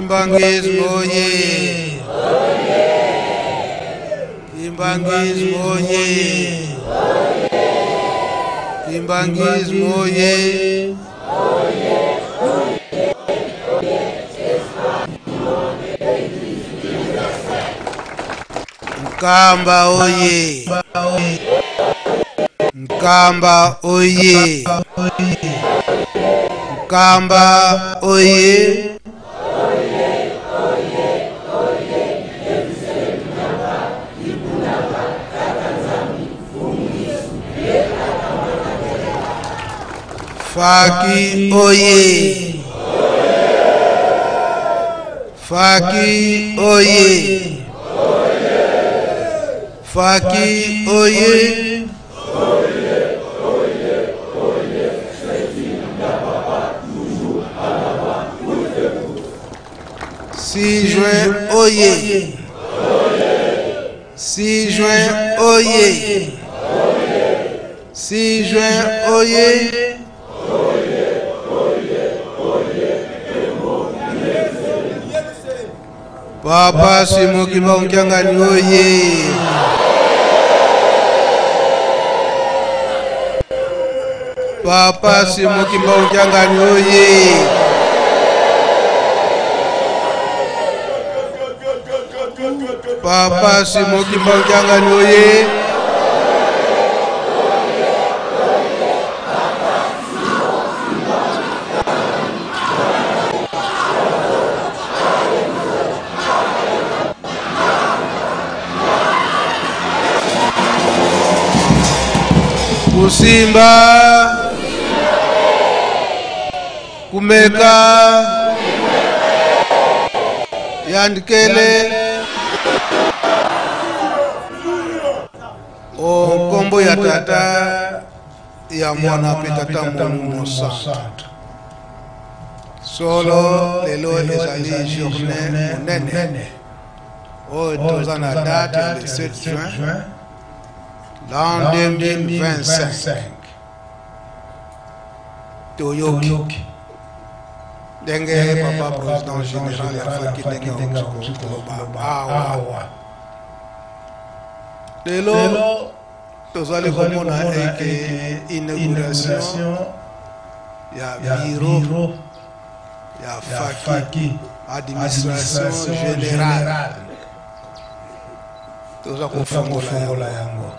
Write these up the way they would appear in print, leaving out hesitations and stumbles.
Kimbanguisme oye! Kimbanguisme oye! Kimbanguisme oye! Nkamba oye! Nkamba oye! Nkamba oye! Faki oye! Faki oye! Faki oye! 6 juin oye! 6 juin oye! 6 juin oye! Papa Simon Kimbangu Kiangani oye! Papa Simon Kimbangu Kiangani oye! Papa Simon Kimbangu Kiangani oye! Kusimba kumeka yandikele o nkombo ya tata ya mwana mpe tata molimo santu solo lelo ezali journée monene oyo toza na date ya le 7 juin l'an 2025 toyoki ndenge papa président général ya faki ndenge auti koloba awa lelo tozali komona eke inauguration ya bureau ya faki administration générale toza kofongola yango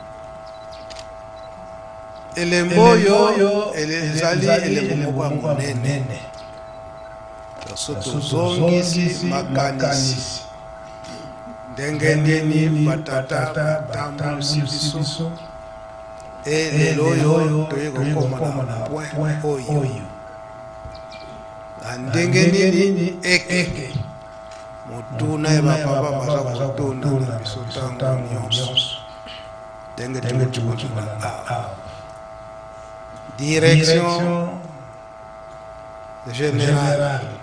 elembo oyo ezali elembo moko ya monene so tozongisi makanisi ndenge nini batata batambwisi biso e lelo oyo toye kokoma na point oyo na ndenge nini eke motuna ya bapapa baza kotuna na biso ntango nyonso ndenge touti kolanda awa direction générale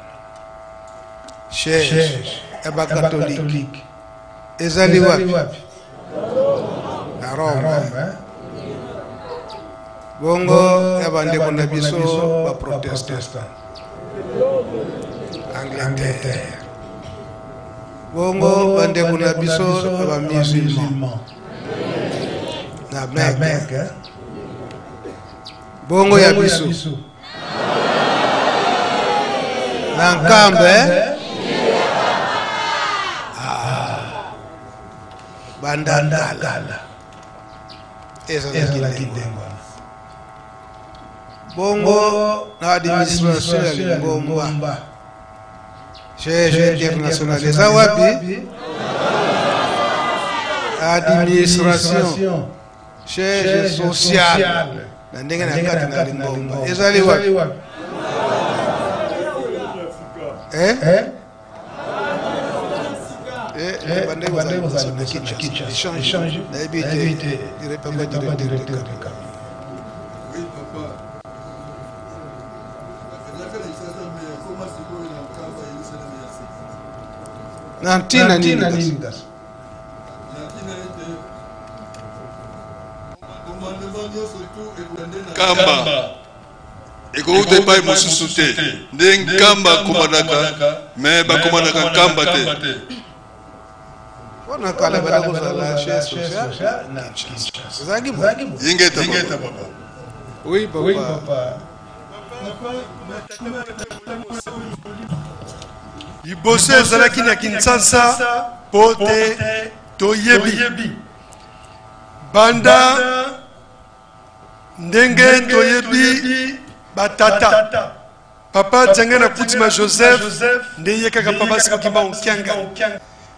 siège ya bakatolike ezali wapi na rome bongo ya bandeko na biso baprotestant angleterre bongo bandeko na biso ya bamusulman na mecque bongo ya biso na nkambe ah. banda kala ezalaki ndenge wana bongo na administration ya lingomba siège international eza wapi administration siège social na ndenge na kati na lingomba ezali wapi eh? eh? Eh, bandeko kozala na Kinshasa échange nayebi te papa directeur de cabinet. Oui, papa. Na ntina nini kasi? Kamba. Ekouta epai mosusu te. Nde Nkamba akomandaka, mais bakomandaka Nkamba te. Mpo na kala ebanda kozala siège social na Kinshasa. Ezalaki boye. Ingeta papa. Oui papa. Liboso ezalaki na Kinshasa mpo te toyebi banda ndenge toyebi batata papa Diangana Kutima Joseph nde ye kaka papa Simon Kimbangu Kiangani,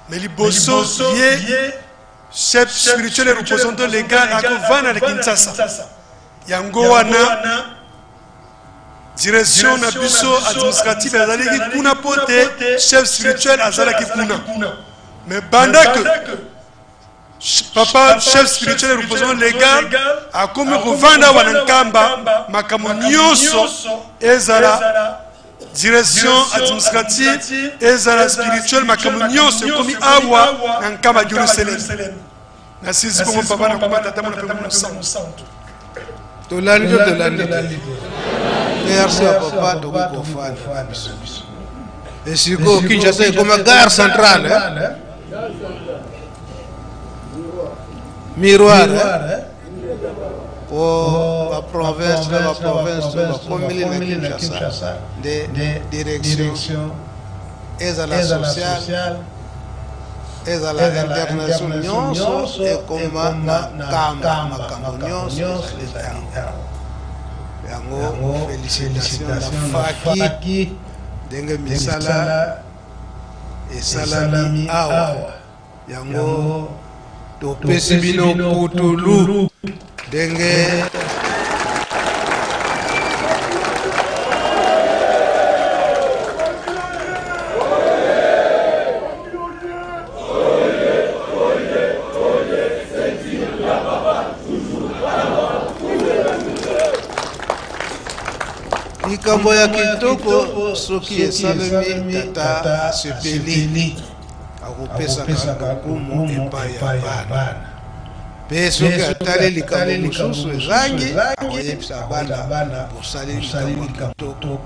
mais liboso ye chef spirituel et représentant légal akovanda na Kinshasa. Yango wana direction na biso administrative azalaki kuna mpo te chef spirituel azalaki kuna, mais banda que papa chef spirituel représentant légal akomi kovanda awa na Nkamba, makambo nyonso, ezala direction administrative, ezala spirituel, makambo nyonso ekomi awa na Nkamba Jerusalem. Nasisi bongo papa na koma tata mona mpe mosantu. Tolandi to tolandi te? Merci ya papa, tokoki kofanda biso esiko. Kinshasa ekoma gare centrale, eh? Miroir, eh? Po baprovince na baprovince bakomeli na Kinshasa nde direction, ezala sociale, ezala international, nyonso ekoma na Nkamba. Makambo nyonso ezali awa. Yango félicitation na faki ndenge misala esalami awa. Yango topesi bino putulu ndenge likambo ya kitoko soki esalemi, tata asepeli, akopesaka lokumu epai ya bana. Mpe soki atali likambo mosusu ezangi, akoyebisa bana: bosali likambo ya kitoko,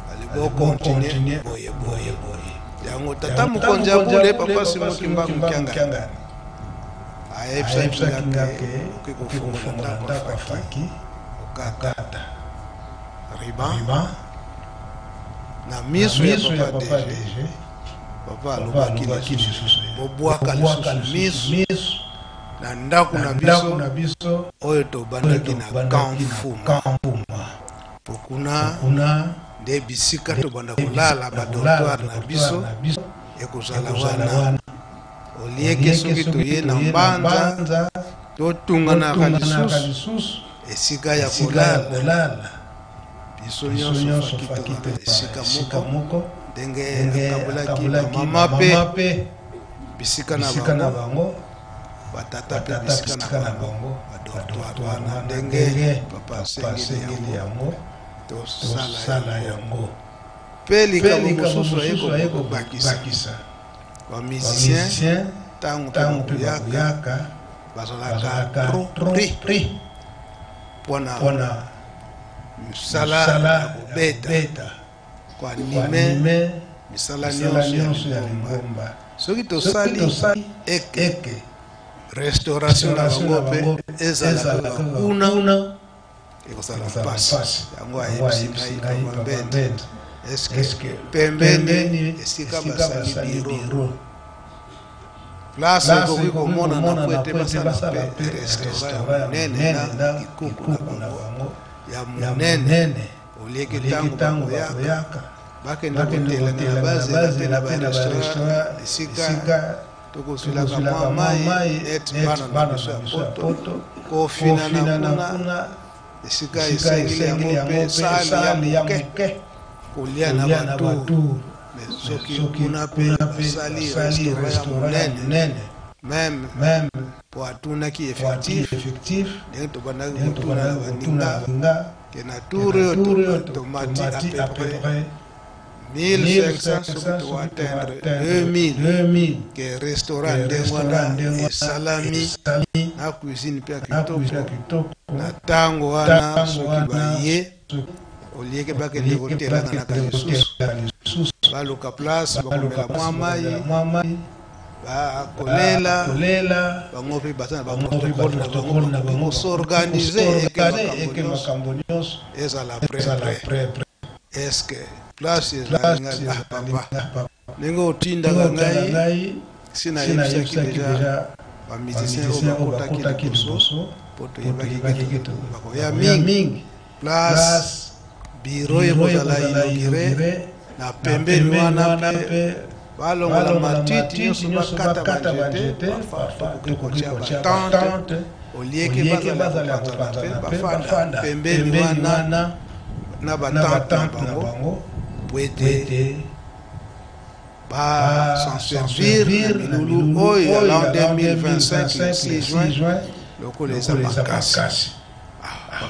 ale bokontinue boye boye. Yango tata mokonzi ya bule, papa Simon Kimbangu Kiangani, ayebisaki nga ke okoki kofungola ndako ya faki, okata ruban na miso ya papa DG. Papa alobaki lisusu: bobwaka lisusu miso na ndako na biso oyo tobandaki na Camp Fuma, po kuna nde bisika tobanda kolala, badortoir na biso ekozala wana. Olieke soki toye na Mbanza, totunganaka lisusu esika ya kolala. Biso nyonso faki tozala esika moko, ndenge akabolaki bamama mpe bisika na bango, batata mpe bisika na bango, badortoir wana ndenge papa asengeli yango, tosala yango. Mpe likambo mosusu aye kobakisa, bamusicien ntango mpe bakoyaka, bazalaka trop pris mpona misala ya kobeta, koanimer misala nyonso ya lingomba. Soki tosali eke restauration na bango mpe ezala kaka kuna, ekozala mpasi. Yango ayebisi ngai, papa Mbende, eske pembeni esika basali bureau, place ekoki komonana po ete basala mpe restaurant ya monene na kikuku na bango ya monene, olieke ntango bakoyaka, bakende kotelema na bazela te na barestaurant, esika tokozwilaka mwa mai neti bana na biso ya poto, kofinana kuna, esika esengeli yango mpe salle ya moke, kolia na batour. Mais soki kuna mpe basali restaurant ya monene, même po atunaki effectif, ndenge tobandaki kotuna na baninga ke na tour oyo tomati à peu près 1500, soki toatteindre 2000, ke restaurant ndenge wana esalami na cuisine mpe ya kitoko, na ntango wana soki baye Olieke bakende kotelanganaka lisusu, baluka place bakomela mwa mai, bakolela bango mpe baza na baprotocole na bango, bakoki kos'organiser eke makambo nyonso ezala prêt. Est-ce place ezali ngai? Ah papa, ndenge otindaka ngai, si nayebisaki déjà bamusicien oyo bakotaki liboso, po toyebaki bakoya mingi, place bureau ekozala inauguré na pembeni wana, mpe balongola matiti nyonso, bakata banzete. Tokoki kotia batente, olieke bazala kopanzana mpe bafanda pembeni wana na batente na bango, po ete bas'en servir na milulu oyo ya l'an 2025, le 6 juin, lokola eza makasi.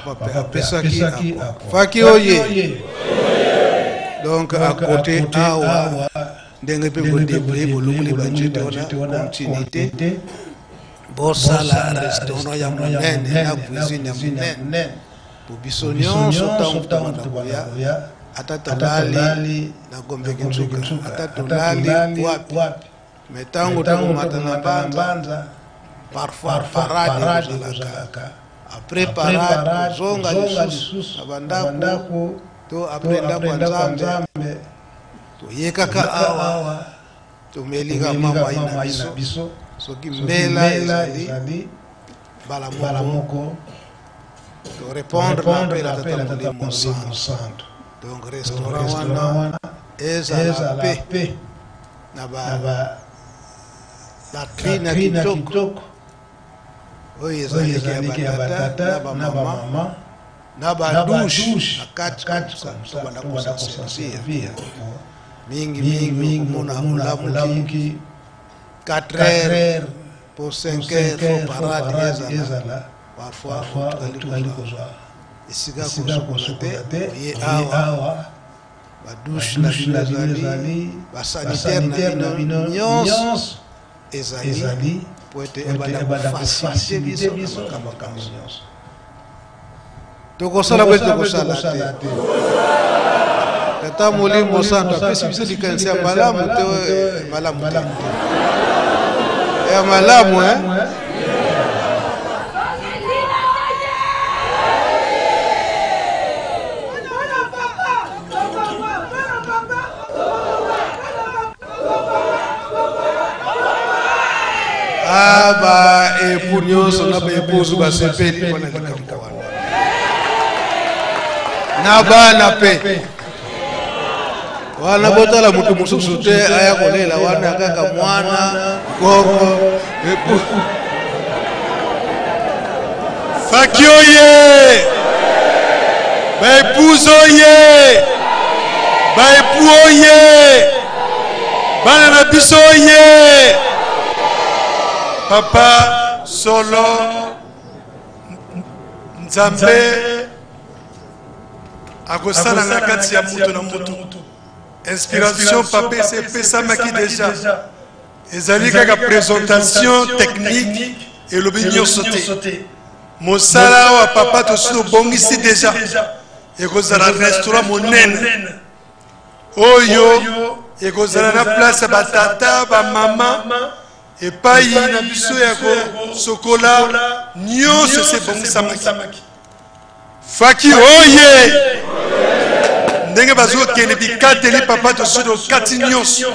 Papa mpe apesaki faki oye. Donc à côté awa, ndenge mpe bodéblayer, bolongoli banzete wana, continuité, bosala restaurant ya monene na cuisine ya monene, po biso nyonso ntango tobanda koya, ata tolali na Gombe Kinsuka, ata tolali wapi, me ntango tokomata na Mbanza, parfois parade ekozalaka. Après parade, kozonga lisusu na bandako to après ndako ya Nzambe, toyekaka awa, tomelika mwa mai na biso. Soki mbela ezali, mbala moko torépondre na appel ya Tata Molimo Santo. Donc restaurant wana ezala mpe na ba latrine ya kitoko oyo ezalaki ya batata na bamama na badouche na kati. Tobanda kos'en servir mingi mingi. Okomona olamuki 4 heures po 5 heures, faut parade ezala. Parfois otikali kozwa esika kosukola te, oye awa, badouche na bino ezali, basanitaire na bino nyonso ezali, po ete ebanda kofaciliter biso na makambo nyonso. Tokosala mpe tokosala te. Tata Molimo Santo apesi biso likanisi ya malamu te? Malamu te, ya malamu, eh? Ah, baépoux nyonso na baépouse basepeli mpona likambo wana, na bana mpe wana. Botala moto mosusu te aya kolela wana, kaka mwana koko époux. Faki oye, baépouse oye, baépoux oye, bana na biso oye. Papa, solo Nzambe akosala na kati ya moto na moto. Inspiration, papa, esi epesamaki déjà, ezali kaka présentation technique, elobi nyonso te. Mosala awa, papa, tosi tobongisi déjà. Ekozala restaurant monene oyo ekozala na place ya batata, bamama, epai na biso ya kosokola, nyonso esi ebongisamaki. Faki oye, ndenge bazokende bikateli, papa, tosi tokati nyonso.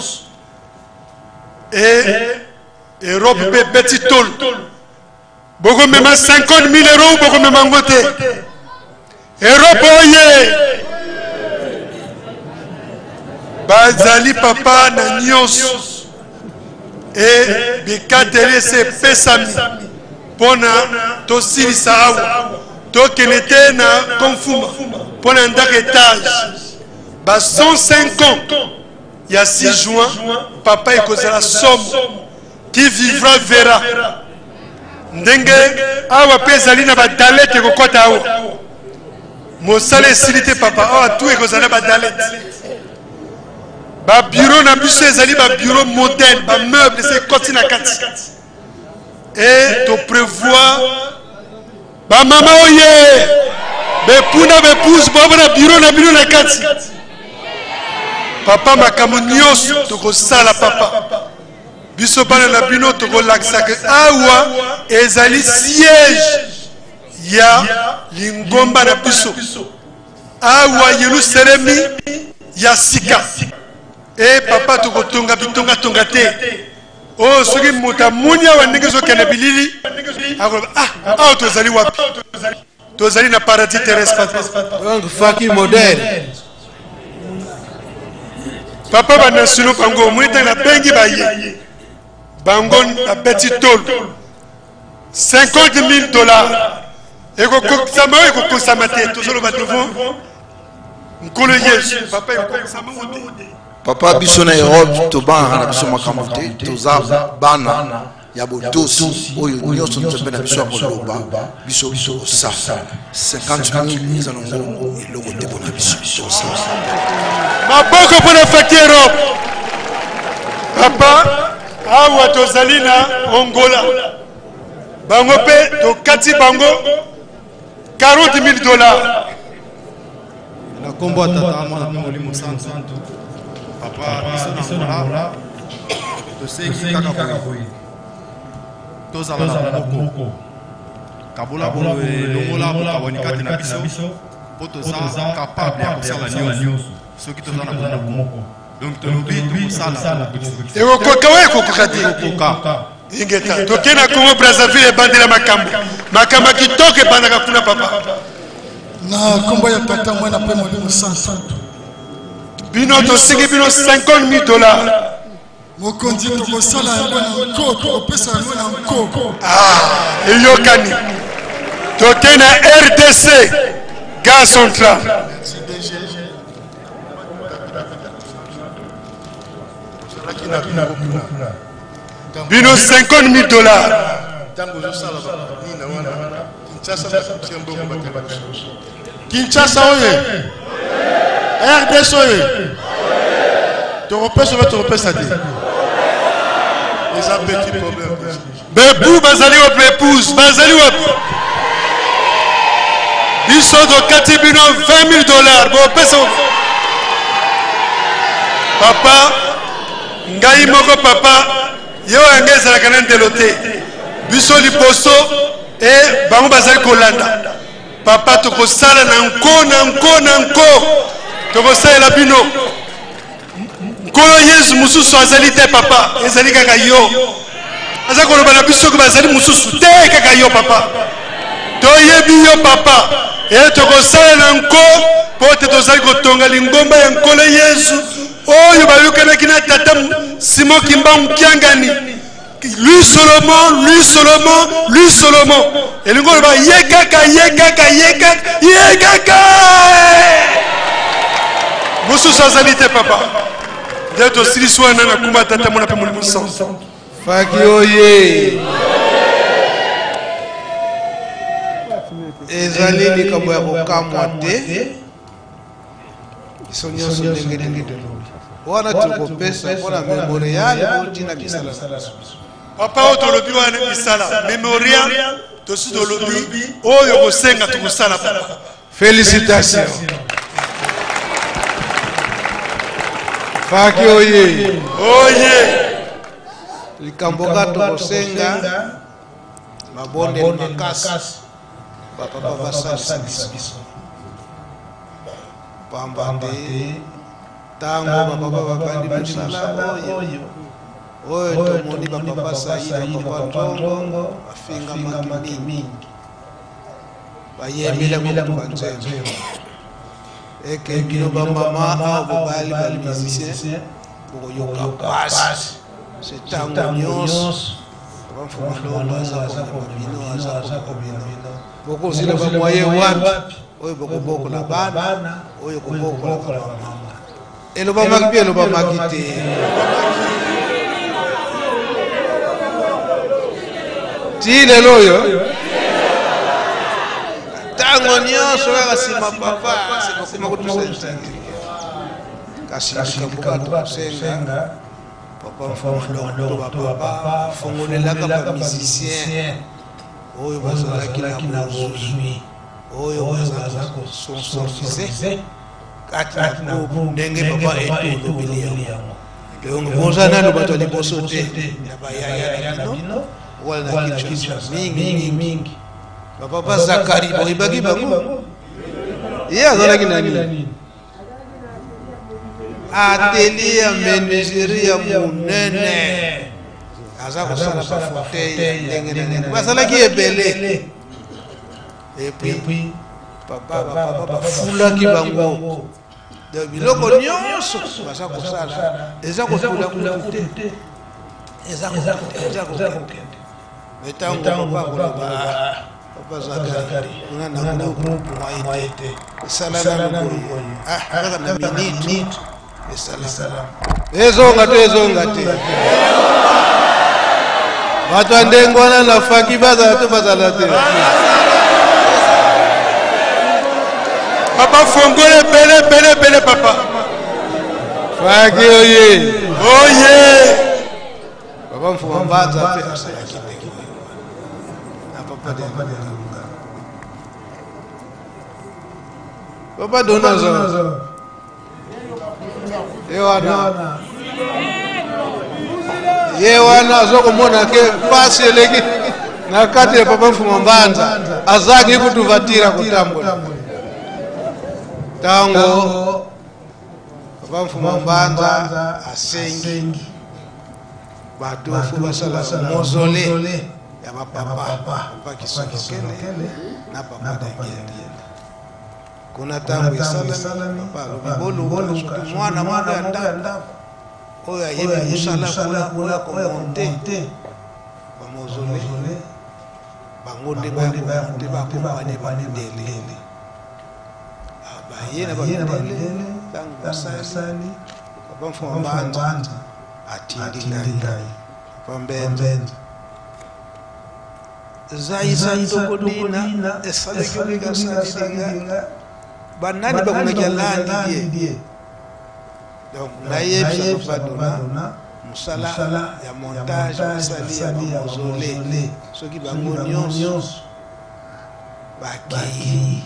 E Europe mpe ebeti tolo. Bokomema 50 000 euro, bokomema yango te. Europe oye, bazali, papa, na nyonso. E bikateli esi epesami mpo na tosilisa awa, tokende te na Konfuma mpo na ndako étage ba 105 ans ya 6 juin. Papa, ekozala somo. Qui vivra verra. Ndenge awa mpe ezali na badalete ekokɔta awa, mosala esili te, papa. Awa tu ekozala na badalete. Babureau na biso ezali babureau modèle, bameuble esi ekɔti na kati. E toprévoir bamama oye, Bepuna bepuse boba na biro na bino na kati. Papa makambo nyonso tokosala papa. Biso bana na bino tokolakisaka awa ezali siège ya lingomba na biso. Awa Yelusalemi ya sika. E papa tokotonga bitongatonga te. Oyo soki moto amoni awa ndenge ezokende bilili akoloba ah awa tozali wapi? Tozali na paradis terrestre papa. Donc faki modèle. Papa ba nationaux bango omoni ntango nabengi baye bango babeti tolo 50 000 dollars ekokokisama oyo ekokosama te tozoloba devant nkolo yesu papa ekokokisama ngo te. Papa biso na Europe tobangaka na biso makambo te toza bana ya botosi oyo nyonso nzambe na biso akoloba biso tokosala 50 000 eza nango eloko te mpona biso tosala. Maboko mpo na faki Europe. Papa awa tozali na Angola bango mpe tokati bango 40 000 dollars. Na kombo ya Tata, Mwana mpe Molimo Santu, Papa, biso na Angola tosengi kaka boye tozala na bomoko, kabola boye, longola bokabwani kati na biso, mpo toza capable ya kosala nyonso soki toza na bomoko. Donc tolobi tokosala, tokokisa. Ekokoka oyo ekokoka te. Ekokoka. Ingeta toke na Congo Brazzaville ebandela makambo makambo ya kitoko ebandaka kuna papa. Na kombo ya Tata, Mwana mpe Molimo Santu. Bino tosengi bino 50 000 dollars. Mokonzi, tokosala yango na nko, tokopesa yango na nko. Ah, eyokani. Toke na RDC Gare Centrale. Merci DG. Bino 50 000 dollars. Ntango ozosala nini wana Kinshasa batia mbongo bato ya liboso. Kinshasa oye, RDC oye, tokopesa obe tokopesa te, eza petit problème. Bebu bazali wapi? Épouse bazali wapi? Biso tokati bino 20 000 dollars bopesa papa. Ngai moko papa ye oyo yanga ezalaka na ndelo te, biso liboso e bango bazali kolanda papa. Tokosala na nko na nko na nko, tokosalela bino. Nkolo Yesu mosusu azali te papa, ezali kaka yo. Aza koloba na biso soki bazali mosusu te, kaka yo papa. Toyebi yo papa, e tokosala na nko mpo te tozali kotonga lingomba ya Nkolo Yesu oyo bayokanaki na tata Simon Kimbangu Kiangani. Lui Solomon, lui Solomon, lui Solomon. Elingi koloba ye kaka, ye kaka, ye kaka, ye kaka. Mosusu azali te papa. Nde tosilisi wana na kumba Tata, Mwana mpe Molimo Santu. Faki oye. Ezali likambo ya kokamwa te. Biso nyonso ndenge tolobi wana tokopesa mpona memorial otina misala na biso. Papa oyo tolobi wana misala memorial tosi tolobi oyo kosenga tokosala papa. Félicitations. Faki oye. Oye. Likambo kaka tokosenga mabondeli makasi bapapa basalisa biso. Pamba te ntango bapapa babandi mosala oyo oyo tomoni bapapa Saidi, bapapa Ntongo bafingamaki mingi, bayembelaki kutu banzembo eke bino bamama awa bobali ba musicien bokoyoka pasi se ntango nyonso papa Mfuma Longo aza komema bino, aza komema bino. Bokozila ba moyen wapi oyo bokobokola bana, oyo kobokola bamama? Elobamaki mpe elobamaki te. Ti lelo oyo ntango nyonso kaka nsima papa sekokoma kotusa. Kasi likambo kaka tokosenga papa Mfuma Longo to bapapa, fongolelaka ba musicien oyo bazalaki na bozwi. Oyo baza kosponsorize kati na groupe ndenge papa Eto olobeli yango. Donc boza nanu bato ya liboso te na bayaya na bino wana na Kinshasa mingi mingi. Bapapa Zakari boyebaki bango? Ye azalaki na nini? Atelier ya menuiserie ya monene, aza kosala bafauteuil ya ndenge na ndenge, bazalaki ebele. Et puis papa papa bafulaki bango. Donc biloko nyonso baza kosala eza kotula kutu te, eza kokende. Mais ntango papa akoloba, papa Zakari kuna na groupe moyen te, esala nanu boye, kaka na minute esala ezonga to ezonga te. Bato ya ndenge wana na faki bazala to bazala te. Papa fongole ebele ebele ebele papa. Faki oye. Oye. Papa Mfuma Mbanza mpe asalaki ndenge na papa de Papa Donazo. Ye wana. Ye wana azokomona ke pasi eleki na kati ya papa Mfuma Mbanza, azangi kutuvatira kotambola. Tango papa Mfuma Mbanza asengi bato fo basala mausolée ya bapapa, papa Kisolokele na papa Daniel. Kuna ntango esalami, papa alobi boluka soki mwana moko ya ndako oyo ayebi mosala kuna oyo akomonte bamausolée, bango nde baya komonte, bakompanye bamindele. Baye na bamindele, ntango basali, papa Mfuma Mbanza atindi ngai, papa Mbenza zaisa tokodina esalaki olinga banani bakonaki alandi die. Donc nayebisa papa Dona mosala ya montage basali ya bamausolée, soki bango nyonso bakei,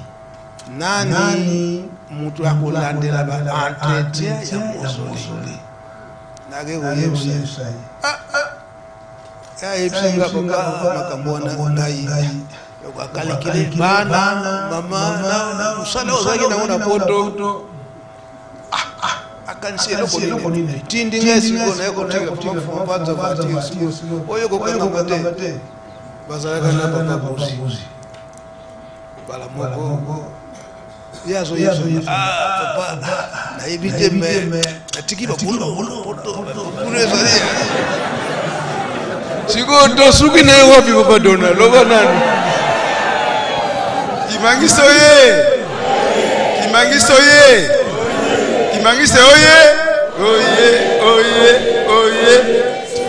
nani moto akolandela ba entretien ya mausolée? Nake koyebisa ye, ayebisi nga papa makambo wana ngai akalikile bana mama na mosala ozalaki nango na poto, akanisi eloko nini etindi ngai sikoyo naye kotika papa Mfuma Mbanza voiture sikoyo oyo kokangama te. Bazalaka na papa Bozi bala moko, ye azoyebisa, papa nayebi te, me natiki babulo poto kuna ezali sikoyo tosuki na ye wapi? Papa Dona, loba nanu. Kimbanguiste oye! Kimbanguiste oye! Kimbanguiste oye! Oye, oye, oye!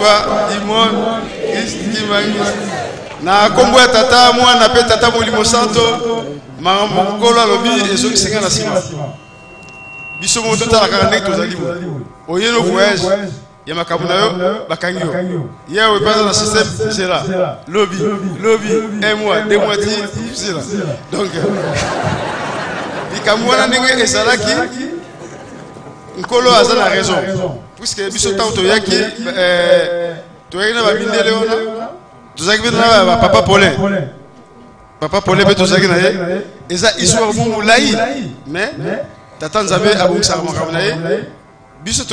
Pas du monde, Kimbanguiste. Na kombo ya tata, mwana pe tata Molimo Santo, makambo mokolo alobi ezongisi nga na nsima. Biso moko totala kaka ndenge tozali boye. Oye no voyage ya makambo na yo, bakangi yo. Ye oyo epaza na système nzela lobi lobi, un mois, 2 mois, ti nzela. Donc likambo wana ndenge ezalaki, Nkolo aza na raison, puisque biso ntango toyaki, toyaki na bamindele wana, tozalaki mpe na bapapa Paulin. Papa Paulin mpe tozalaki na ye. Eza histoire mo molai, mais tata Nzambe abongisaka makambo na ye. Biso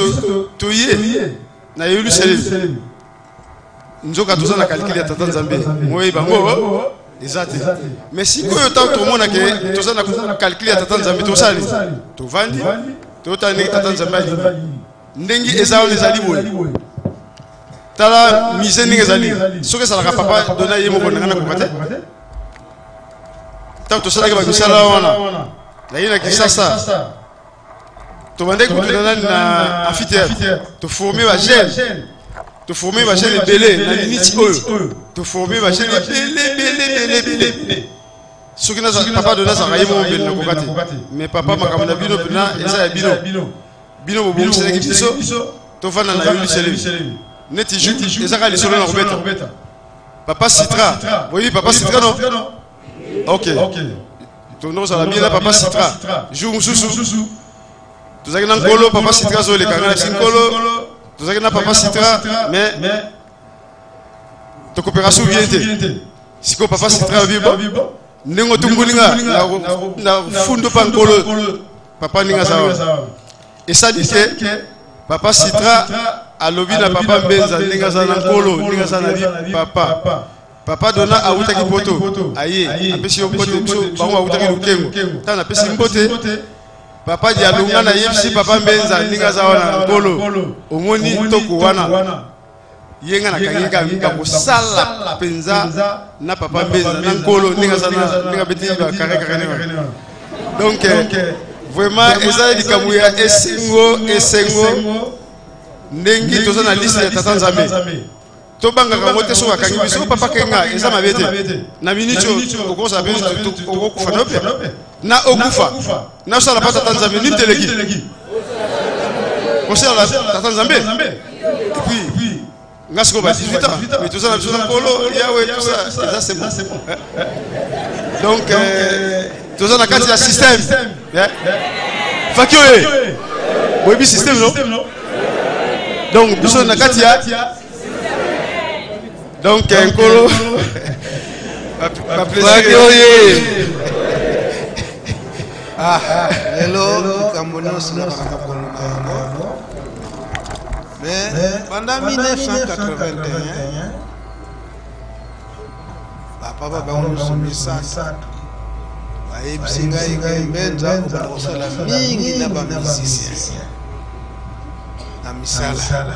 toye na Yerusalemi, nzoka toza na calcul ya tata Nzambe, moyebi bango eza te. Mais sikoyo ntango tomona ke toza na calcul ya tata Nzambe, tosala nini? Tovandi, totala ndenge tata Nzambe alingi. Ndenge eza wana ezali boye. Tala mise ndenge ezali. Soki ezalaka papa Dona ye moko, nanga nakoka te. Ntango tosalaki bamisala wana, naye na Kinshasa, tobandaki kutu na nani, na amphithéâtre, toforme bajeune, toforme bajeune ebele. Na miniti oyo toforme bajeune ebele ebele ebele ebele. Soki papa Dona azalaka ye moko, mbele nakoka te. Mais papa, makambo na bino mpena eza ya bino. Bino bobongiselaki biso tovanda na Yelusalemi neti ezaka lisolo na kobeta. Papa Citra, boyebi papa Citra, no? Ok. Tondo kozala bien na papa Citra. Jour mosusu tozalaki na nkolo papa Citra azoleka ngai na bisi nkolo tozalaki na papa Citra mais tokopera su bien te. Sikoyo papa Citra alobi bon ndenge otumbuli nga na fundo pa nkolo papa ndenge aza wana esali ke papa Citra alobi na papa Mbenza ndenge aza na nkolo ndenge aza na bi papa Papa Dona awutaki poto aye apesi yo mbote biso bango bawutaki lukengo ntango napesi mbote papa Dialunga nayebisi papa Mbenza ndenge aza wana nkolo omoni toko wana ye nga nakangi kaka kosala mpenza na papa Mbenza na nkolo ndenge aza na ndenge abeti ba carré carré wana donc vraiment eza likambo ya esengo esengo ndenge toza na liste ya tata Nzambe. Tobangaka yango te soki akangi biso papa kenga eza mabe te na minute oyo okozala mpe okokufa no mpe na okufa nasala pa tata nzambe nini teleki kosala tata nzambe epuis nga sikoyo ba 18 ans mais toza na biso na nkolo yawe tout ça eza c'est bon donc toza na kati ya système faki oye boyebi système no donc biso na kati ya donc nkolo baplaisir oye ah lelo likambo nyonso ezalaka koloba yango mais banda 1981 bapapa bango nyonso misato bayebisi ngai ke Mbenza obanda kosala mingi na bamusicien na misala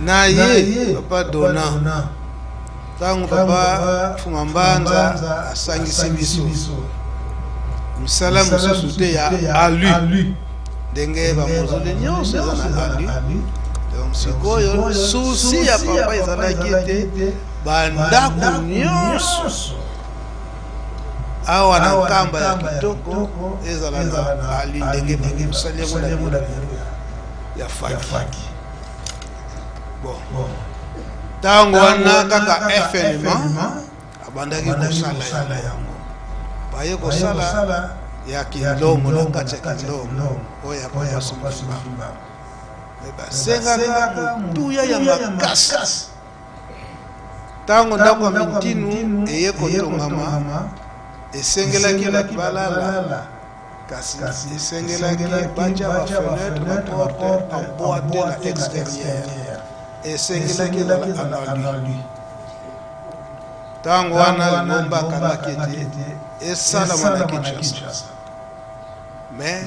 na ye papa Dona ntango papa Fuma Mbanza asangisi biso misala mosusu te ya alu ndenge bamozole nyonso eza na alu donc sikoyo susi ya papa ezalaki ete bandako nyonso awa na nkamba ya kitoko ezala na alu ndenge basali yango na biro ya faki bon ntango wana kaka FNMA abandaki kosala yango baye kosala ya Kindongo na kati ya Kindongo oyo ya papa Simba me basengaka motuya ya makasi ntango ndako ya mintinu eye kotongama esengelaki bato balala kasi esengelaki batya bafenetre baporte en bois te na extérieur esengelaki ezala en alu ntango wana lingomba akangaki ete esalama na Kinshasa mais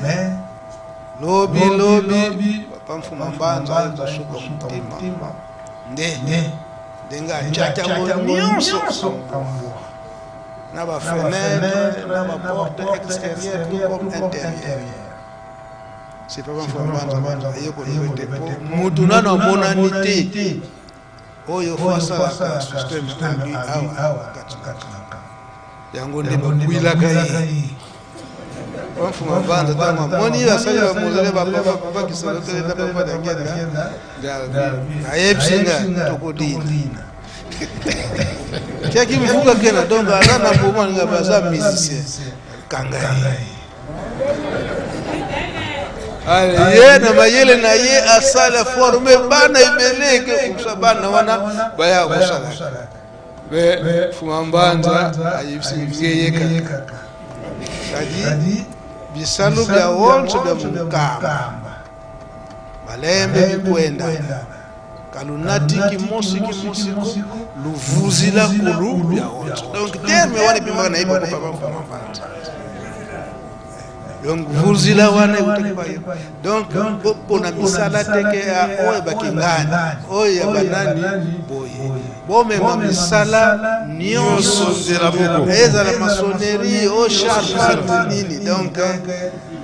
lobi lobi papa Mfuma Mbanza aye kosuka motema nde ndenge atiaki yango nyonso na bafenetre na baporte extérieure tout comme intérieure c'est papa Mfuma Mbanza aye koloba ete po mutu nano amonani te oyo fo asalaka système alu awa kati na yango nde bakwilaka ye Mfuma Mbanza ntango amoni basali bamozole bapapa papa Kisolo teleta papa Dangenda ayebisi nga tokodina tiaki mvuka kena donc aza na mboma alinga baza musicien kanga ye ye na mayele na ye asala forme bana ebele ke komsa bana wana baya kosala me Fuma Mbanza ayebisi nge ye kaka kadi bisalo bya wonso bya mukamba balembe bikwenda kalunatiki mosiki mosiko luvuzila kulu bya wonso donc terme wana ebimaka na ye papa Fuma Mbanza donc vuzila wana eutaki baye donc mpona misala teke ya oyo bakingani oyo ya banani boye bomema misala nyonso nzela moko ezala maçonnerie o charpente nini donc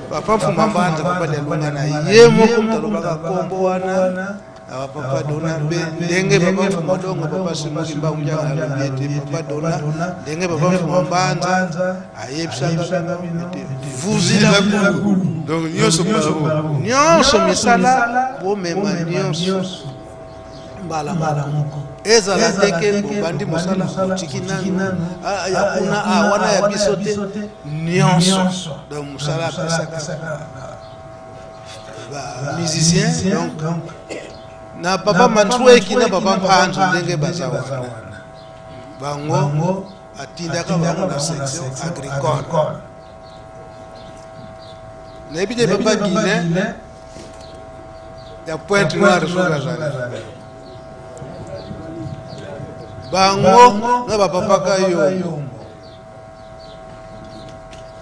papa Mfuma Mbanza papa Dialunga na ye moko moto alobaka nkombo wana awa papa Dona mpe ndenge papa Mfuma Dongo papa Simoki Mbangu Ndianga alobi ete papa Dona ndenge papa Mfuma Mbanza ayebisaka bino ete vuzila kulu donc nyonso nyonso misala bomema nyonso mbala moko. Ezala te ke bobandi mosala botiki nanu ah, ya kuna ah, wana ya biso te nyonso. Donc mosala apesaka ba musicien donc na papa Matsueki na papa Mpanzu ndenge baza wana, bango atindaka bango na section agricole. Nayebi te papa Guilain ya Pointe Noire soki azali bango na bapapa Kayongo,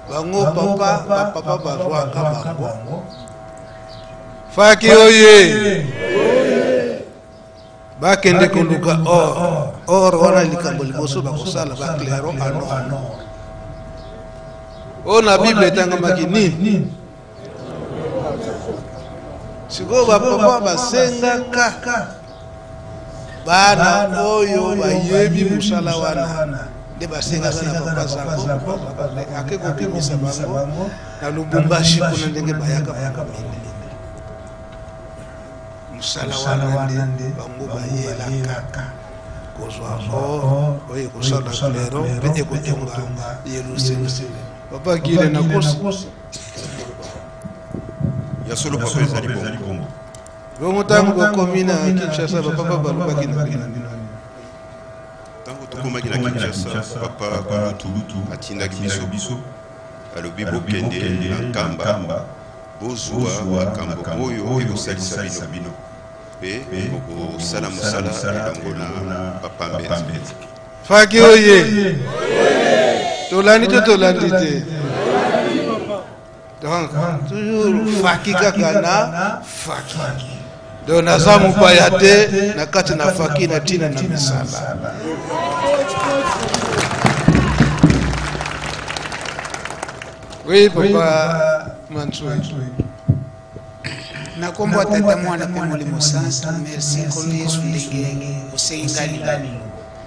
bango papa bapapa bazwaka bango faki oye bakende koluka or. Or wana likambo liboso bakosala baclero en or. Oyo na Bible etangamaki nini? Sikoyo bapapa basengaka bana oyo bayebi mosala wana nde basengaka na papa Zako ake kobimisa bango na Lubumbashi kuna ndenge bayaka bango mosala wana nde bango bayelaka kozwa or oyo ekosala clairon mpe ekotonga Yerusalem. Papa Gile, nakosi? Ya solo papa, ezali bongo. Bongo ntango bokomi na Kinshasa, bapapa balobaki na bino? Ntango tokomaki na Kinshasa, papa Kulutu atindaki biso, alobi bokende na Nkamba, bozwa makambo oyo ekosalisa bino mpe bokosala mosala elongo na papa Mbenza. Faki oye, tolandi to tolandi te? Donc toujours faki kaka na faki. Donc naza mopaya te na kati na faki na ntina na misala. Oui, papa Mansour. Na nkombo ya Tata, Mwana mpe Molimo Santu, merci Nkolo Yesu ndenge osengi ngai liloba.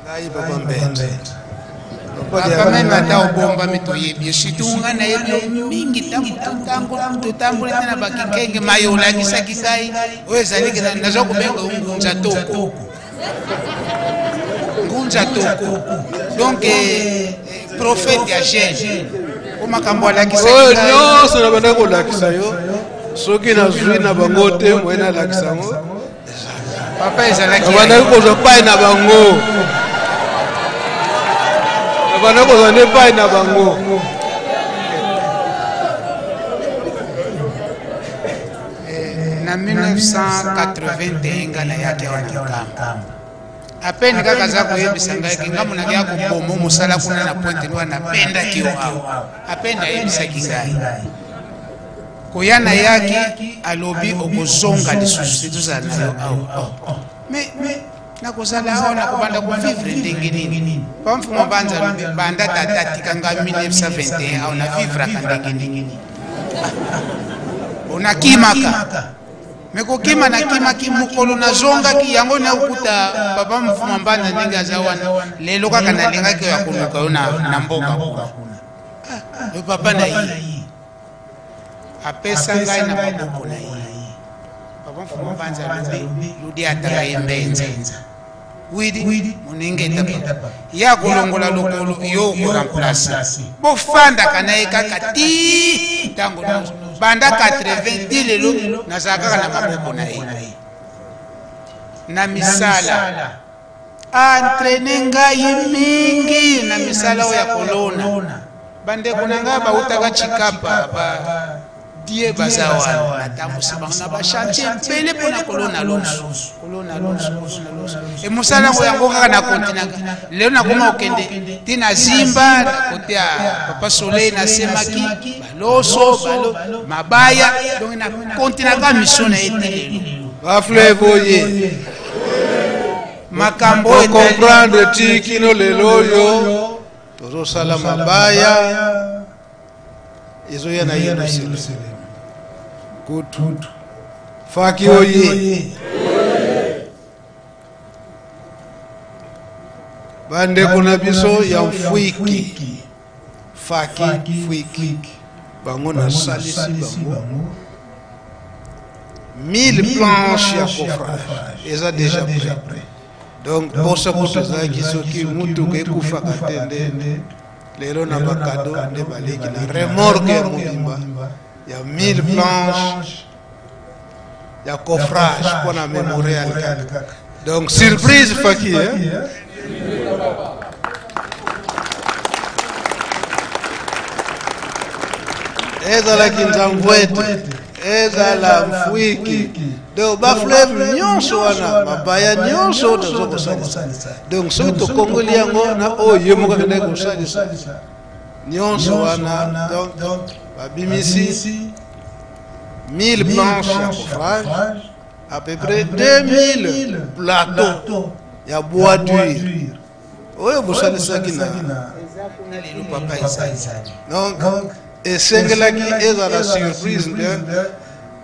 Ngai papa Mbenze. Papa, meme ata obombami, toyebi yo. Surtout ngai nayebi yo mingi ntango totambola te na bakikenge mayo olakisaki ngai oyo ezali ke naza kobenga yo ngunza toko, ngunza toko, donc prophète ya jeune po makambo alakisaki oyo nyonso na banda kolakisa yo, soki nazwi na bango te moye nalakisa yango. Papa, ezalaki nabandaki kozwa pai na bango, nabandaki kozwa nde pai na bango. Na 1981 nga nayaki awa na Nkamba, apene kaka aza koyebisa ngai ke ngambo nakeya koboma mosala kuna na Pointe Noire, nabendaki yo awa. Apene ayebisaki ngai koya nayaki, alobi okozonga lisusu te, tozala na yo awa. Mais nakozala awa, nakobanda kovivre ndenge nini? Pa Mfuma Banza alobi banda tata atika ngai 1921 awa, navivraka ndenge nini? Onakimaka me kokima, nakimaki mokolo nazongaki yango nakokuta papa Mfuma Mbanza ndenge aza wana lelo. Kaka nalingaki ya koluka yo na mboka kuna. Yo papa na ye apesa ngai na maboko na ye. Papa Mfuma Mbanza alobi ludi ataka ye mbenza widi moninga etapa ye akolongola lokolo, yo okoremplace, bofandaka na ye kaka ti ntango nyonso banda 80 ti lelo, nazala kaka na maboko na ye na misala. Entraîne ngai mingi na misala oyo ya kolona. Bandeko na ngai bautaka Chikapa ba die baza wana, natambusi bango na bachantier ebele mpona kolona loso, kolona loso, kolona loso. E mosala yango yango kaka na kontinaka lelo, nakoma kokende ti na Zimba na kote ya papa Soleil, nasemaki baloso balo mabaya. Donc na kontinaka mission na ye ti lelo. Bafleuve oye, makambo oyo comprendre ti kino lelo oyo tozosala mabaya ezoya na Yerusalem kutu. Faki oye, bandeko na biso ya Mfwiki, faki Fwiki, bango nasalisi bango 1000 planches ya coffrage, eza déjà prêt. Donc posa kutu ezalaki soki mutuka ekufaka te nde lelo na bakado nde baleki na remorque ya mobimba ya 1000 planches ya coffrage mpo na memorial kaka. Donc surprise Faki, hein? Ezalaki nzamvwete, ezala mfwiki, donc bafleuve nyonso wana, mabaya nyonso oyo tozo kosalisa. Donc soki tokongoli yango na oyo ye moko akendaki kosalisa nyonso wana, donc babimisi 1000 planches ya coffrage, à peu près 2000 plateaux ya bois dur oyo bosalisaki na lelo papa ezali. Donc esengelaki ezala surprise nde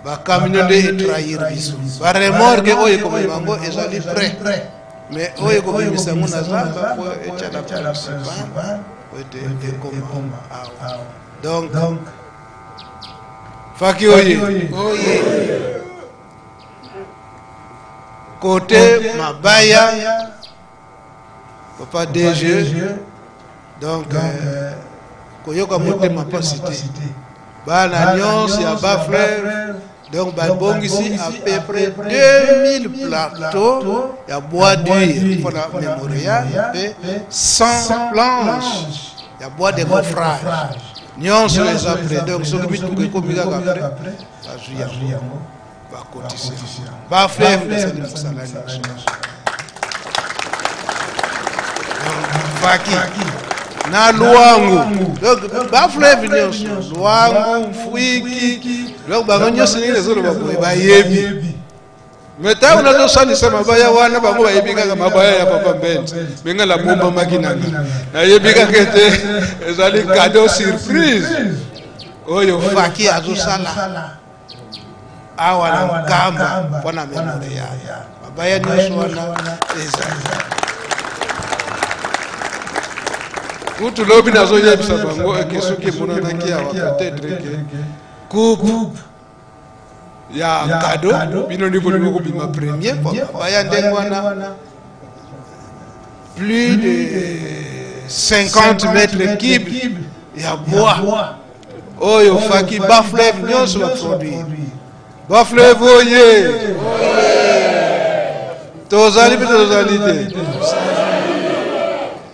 bakamino nde etrahir biso. Baremorke oyo ekomema yango ezali prêt, mais oyo ekobimisa yango na zamba po etyala principal po ete ekoma awa. Donc Faki oye kote mabaya papa DG, donc koyoka motema mpasi te, bana nyonso ya bafleuve, donc babongisi à peu près 2000 plateaux ya bois dur mpona mémorial mpe 100 planches ya bois de coffrage. Nyonso eza prêt. Donc soki mituka ekomi kaka prêt, bazwi yango bakotisi yango. Bafleuve basali mosala nyonso. Faki na Lwangu, donc bafleuve nyonso, Lwangu, Mfwiki, donc bango nyonso ndenge nazoloba boye bayebi. Me ntango nazosalisa mabaya wana, bango bayebi kaka mabaya ya papa Mbenzi, me ngai nabombamaki nanga, nayebi kaka ete ezali cadeau surprise oyo Faki azosala awa na Nkamba mpo na memorial. Mabaya nyonso wana ezali kutu lobi nazoyebisa bango eke soki emonanaki awa, peut-être ke coupe ya cadeau bino nde bolingi kobima premier mpo mabaya ndenge wana plus de 50 mètres cube ya bois oyo Faki bafleuve nyonso baproduire. Bafleuve oye, tozali mpe tozali te,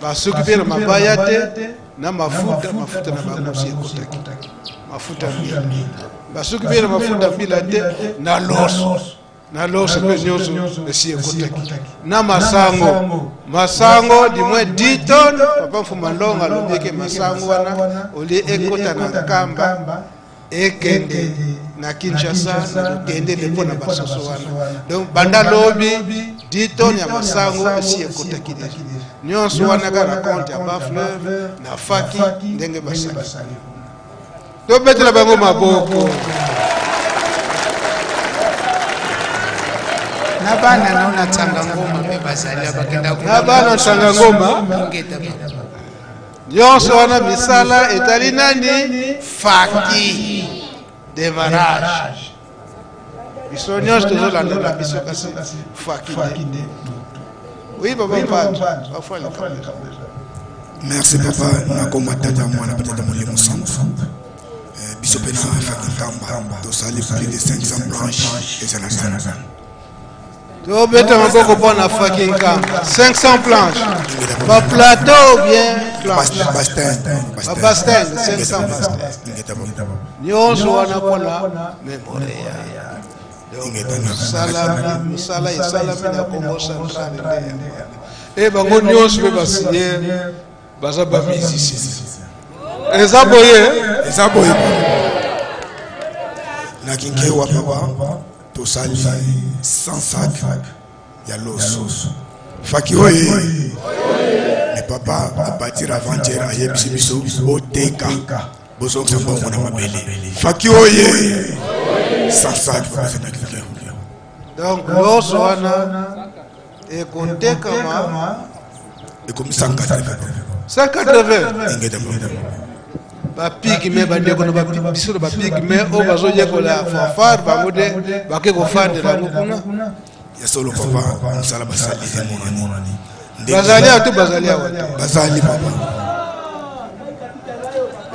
basuki mpe na mabaya te na mafuta, mafuta na bango si ekotaki mafuta mbila, basuki mpe na mafuta mbila te na loso, na loso mpe nyonso esi ekotaki na masango, masango du moins 10 tonnes. Papa Mfuma Ndongo alobi eke masango wana olie ekota na Nkamba, ekende na Kinshasa na Lutendele mpo na basoso wana. Donc banda lobi 10 tonnes ya masango esi ekotaki deja. Nyonso wana kaka na compte ya bafleuve na Faki ndenge basali. Tobetela bango maboko. Na bana nao na Tsanga Ngoma mpe bazali bakenda. Na bana Tsanga Ngoma nyonso wana misala etali nani? Faki démarrage. Biso nyonso tozolanda na biso, kasi Faki nde. Oui, papa Mpanzu, parfois likambo. Merci papa. Nakoma tata mwana mpe tata molimo santu. Biso mpe na Faki Nkamba tosali plus de 500 planches eza na zana. Tobeta maboko mpo na Faki Nkamba, 500 planches, baplateau ou bien planche, babastin, 500 bastin nyonso wana mpona memorial. Donc mosala esalami na Congo central nde yango wana. E bango nyonso mpe basinye, baza bamusicien. Eza boye. Eza boye. Na Kinkewa papa tosali 100 sac ya loso. Faki oye, mais papa à partir avant-hier ayebisi biso boteka, bozongisa mbongo na mabele. Faki oye, 100 sac papa na Kinkewa. Donc loso wana ekotekama ekomi 180. 180. Ingeta papa. Bapigme, bandeko na biso na bapigme oyo bazoyekola fanfare, bango nde bake kofandela yango kuna. Ya solo papa, mosala basali emonani. Bazali awa to bazali awa te? Bazali papa.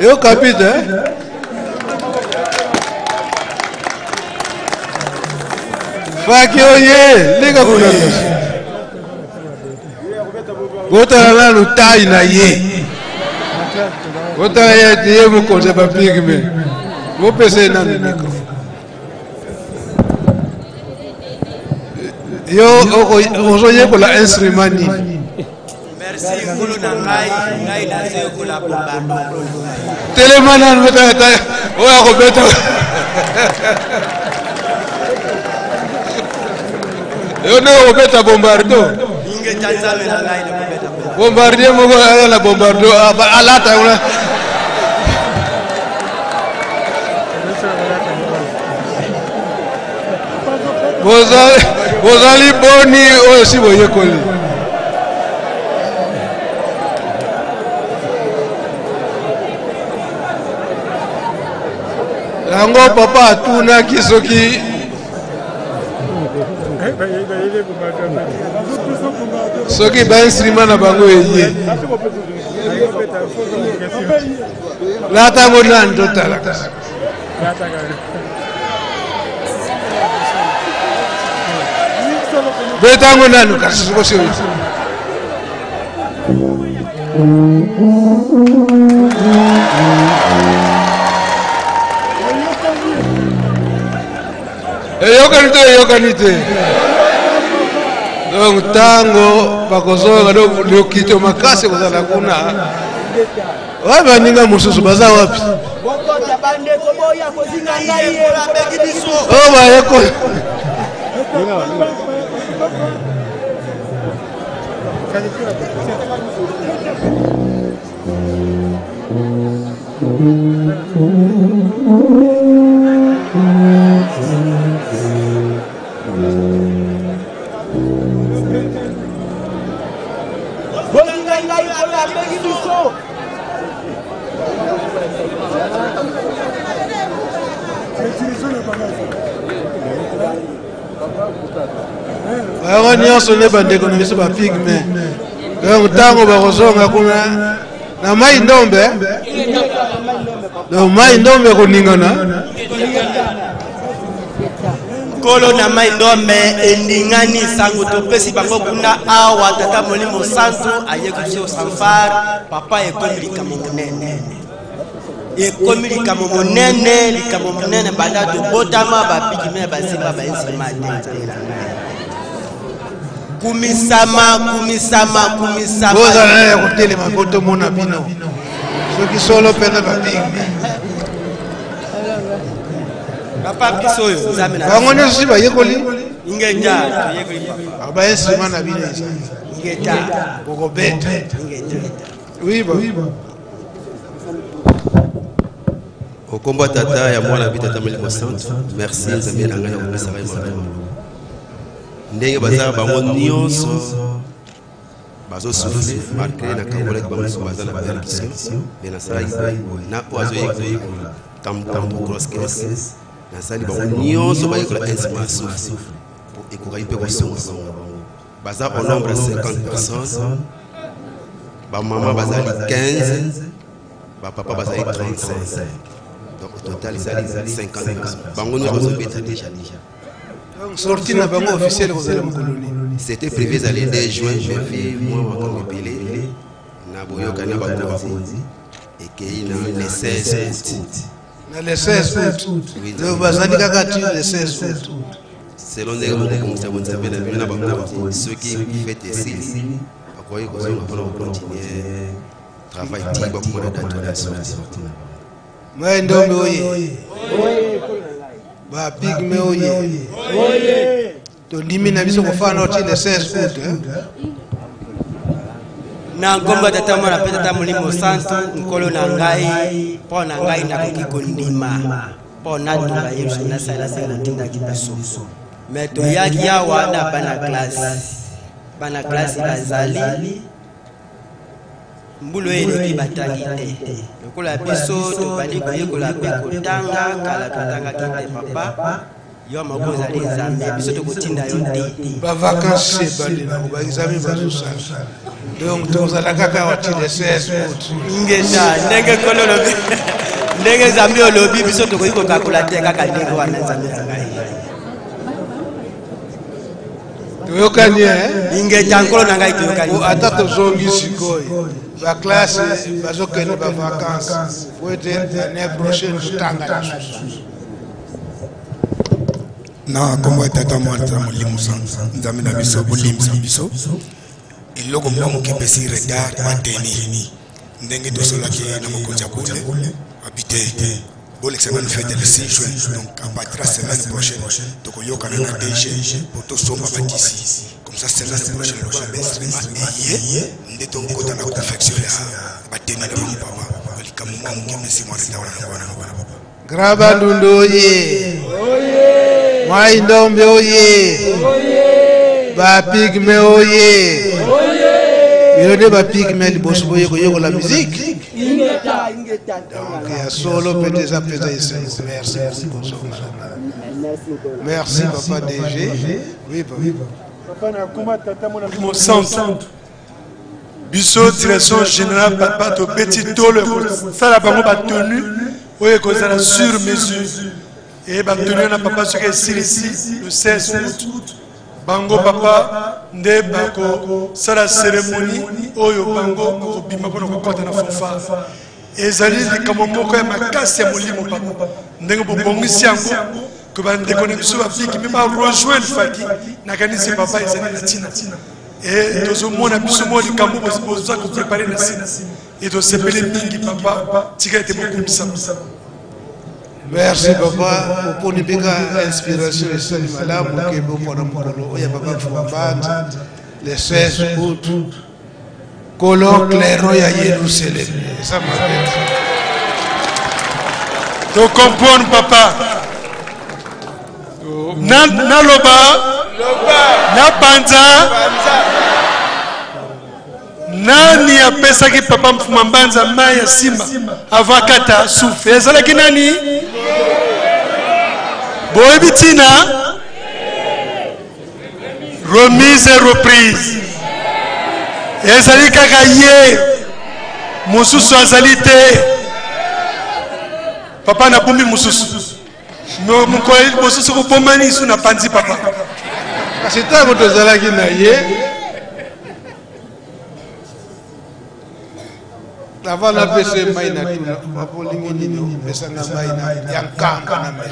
Yo kapite eh? Faki oye, leka kuna kasi. Botala nanu taille na ye. Botala ye ete ye mokonzi ya bapigme. Bopesa ye nanu micro. Yo ozoyekola instrument nini? Merci nkolo na ngai, ngai nazoyekola bombardo. Telema nanu botala oyo akobeta. Yo nde okobeta bombardo. Ingeta nzambe na ngai nakobeta bombardo. Bombardier moko aya na bombardo alata kuna. Bozali boni oyo si boyekoli? Yango papa atunaki soki soki ba instrument na bango eye lata yango nani totala kasi beta yango nanu kasi sokosi oyo eyokani te eyokani te donc ntango bakozonga lokito makasi ekozala kuna wapi baninga mosusu baza wapi oyo bayekoli Bango nyonso nde bandeko na biso bapigme. Donc ntango bakozonga kuna na mai ndombe, donc mai ndombe ekoningana. Nkolo na mai ndombe eningani, sango topesi bango kuna awa. Tata Molimo Santu ayeki biso sanfar papa, ekomi likambo monene, ekomi likambo monene, likambo monene. Banda tobotama bapigme basimba baesima te. Nzambe na ngai, kumisama, kumisama, kumisama. Bozala na ya kotelema mpo tomona bino soki solo mpenza bapigme. Papa, biso oyo Nzambe na bango nyonso si bayekoli. Ingeta, toyekoli papa. Ba instrument na bino eza Ingeta. Bokobeta. Ingeta. Oui, ba. Okombo tata ya mwana bi tata Molimo Santu, merci Nzambe na ngai na kopesa ngai maloba. Ndenge baza bango nyonso bazosouffle malgré nakabolaki bango nyonso baza na percussion, mais nasalaki boye na oyo azoyekola tambour grosse caisse, nasali bango nyonso bayekola instrument ya souffle po ekokaki mpe kosunga bango. Baza au nombre ya 50 personnes, bamama bazali 15, bapapa bazali 35, donc au total ezali 50 personnes. Bango nyonso bazobeta déjà. Donc sortie na bango officielle kozala mokolo nini? C'était prévu ezali 2 juin, mais vi mwa makambo ebele na boyokani na bakonzi ekei na le 16 août. Na le 16 août. Oui, Donc bazali kaka ti le 16 août. Selon ndenge bokobongisa bonzambe na bino na bakonzi, soki fete esili bakoki kozonga mpona kocontinue travail ti bakomona date wana ya sortie. Mai ndombe oye, bapigme oye, tondimi na biso kofanda ti le 16 août hein? Na nkombo ya Tata, Mwana mpe Tata Molimo Santu, Nkolo na ngai, mpo na ngai nakoki kondima mpo natonga Yesu nasalela ndenge otindaki biso. Me toyaki awa na bana klase, bana klase bazali mbula oyo eleki batangi te lokola biso tobandi koyekola mpe kotanga. Kala totangaki te papa. Yo moko ozali Nzambe, biso tokotinda yo te. Ba vacances ebandi nango, ba examen bazosala. Donc tozala kaka awa ti le 16 août. Ingeta, ndenge Nkolo olobi, ndenge Nzambe olobi, biso tokoki kokakola te kaka ndenge wana Nzambe na ngai. Toyokani eh? Ingeta, Nkolo na ngai, toyokani. Po ata tozongi sikoyo, ba classe bazokende ba vacances, po ete année prochaine totanga lisusu. Na nkombo ya Tata, Mwana na Molimo Santu, Nzambe na biso, bolimbisa biso eloko mwa moke epesi retard bateni ndenge tosolaki na mokonzi ya bule abi te bolekisa nanu fete le 6 juin, donc à partir ya semaine prochaine tokoyokana na DG po tosomba bakisi, comme ça semaine prochaine lokola bainstrument eye nde tokokota na confection ya bateni na bango. Papa, likambo mwa moke epesi mwa retard wana wana papa. Grand Bandundu oye! Mai Ndombe oye! Ba pygme oye! Bino nde ba pygme liboso boye koyekola musique. Donc ya solo mpe eza mpenza esengo. Merci beaucoup kozonga. Merci papa DG. Oui papa. Mosantu. Biso direction générale papa tobeti tolo ekosala bango batenu oyo ekozala sur mesure e batenu wana papa soki esilisi le 16 août bango papa nde bakosala cérémonie oyo bango bakobima mpona kokɔta na fanfare. Ezali likambo moko ya makasi ya molimo papa, ndenge bobongisi yango ke bandeko na biso bapiki mpe barejoindre faki, nakanisi papa ezali na ntina e tozomona biso mwa likambo boza koprepare na nsima e tosepeli mingi papa, tika ete bokumisama. Merci papa, oponi bika inspiration esali malamu ke bopona mokolo oyo ya papa Mfuma Mbanza le 16 août, kolo clairon ya Yerusalem. Eza mabe. To comprendre papa. Naloba nabanza nani apesaki papa Mfuma Mbanza mai ya nsima avant akata souffle? Ezalaki nani? Boyebi ntina remise et reprise ezali kaka ye, mosusu azali te papa. Nabombi mosusu mokolo liboso soki obomani su na panzi papa. Kasi ntango tozalaki na ye avant napesa ye mai na tuna, papa olingi nini? Opesanga mai ya nkamba na mai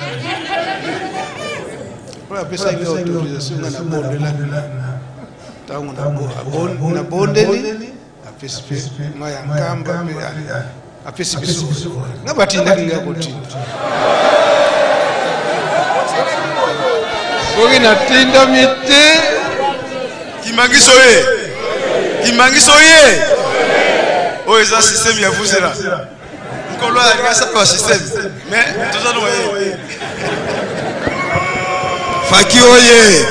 oyo apesaki nga autorisation, nga nabondelaki. Ntango nabondeli, apesi mpe mai ya nkamba mpe apesi biso nga batindaki nga kotinda. Soki natindami te. Kimangiso ye, kimangiso ye oyo eza systeme ya vuzela nkolo alingi asala ba systeme, mais toza no ye faki oye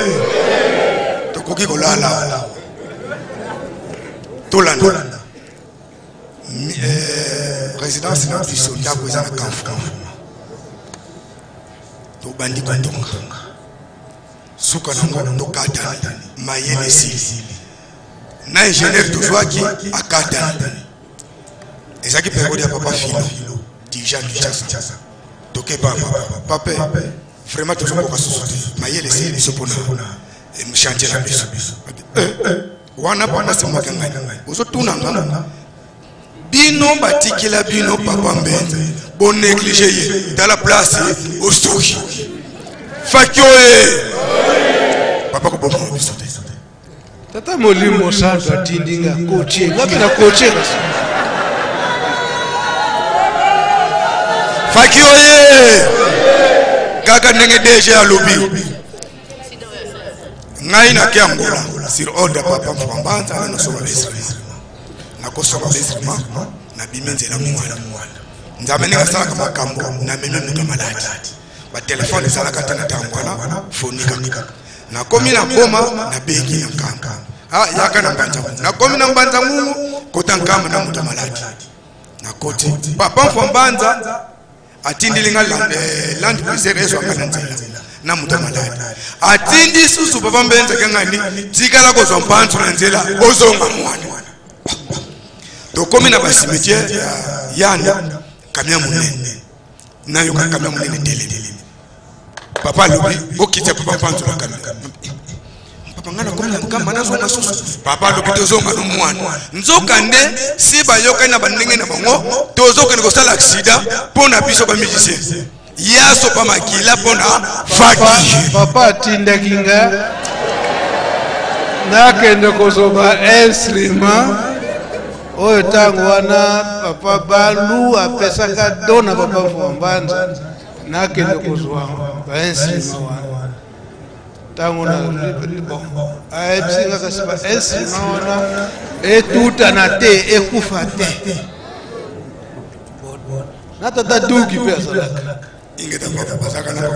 tokoki kolala tolanda résidence na biso, ndako eza na Kamfuma, tobandi kotonga, suka nango tokatani, mayele esili na ingénieur tozwaki akatani. Ezalaki periode ya papa Filo dirigeant Kinshasa. Tokepa papa, papa vraiment tozokoka susu te, mayele esili biso mpona chantier na biso wana. Papa simwaka ngai ozotuna nga, bino batikela bino papa Mbenza, bonéglige ye, tala place osuki. Faki oye papa koboma biso te. Tata Molimo Santu atindi nga kotie nga mpe na kotie kasi. Faki oye, kaka ndenge DG alobi, ngai nake Angola sur ordre ya papa Mfuma Mbanza na nasomba bainstrument. Nakosomba bainstrument, nabimi nzela mwana Nzambe ndenge asalaka makambo, namemi moto ya maladi, batelefone ezalaka te na ntango wana, foni kaka. Nakomi na Goma, nabengi na Nkamba, ah, yaka na Mbanza Ngungu. Nakomi na Mbanza Ngungu, kota Nkamba na moto ya maladi, nakoti papa Mfwa Mbanza atindeli nga Land Cruiser ezwanga na nzela. Na moto ya maladi atindi susu papa Mbenza Kiangani, tikala kozwa mpanzu na nzela ozonga mwana. Tokomi na bacimetière ya Yanda, kamia monene nayoka kamia monene telemi. Papa alobi bokitisa papa mpanzu na kamia. Papa ngai nakomi na nkamba nazonga susu. Papa alobi tozonga no mwana. Nzoka nde si bayokani na bandenge na bango, tozokende kosala accident mpo na biso bamusicien ya sopa makila mpo na faki. Papa atindaki nga nakende kozwa instrument oyo ntango wana papa Balu apesaka don na papa Mfuma Mbanza, nakende kozwa bainstrument wana. Ntango na bon ayebisi nga kasi bainstrument wana etutana te, ekufa te. Na tata Duki mpe azalaka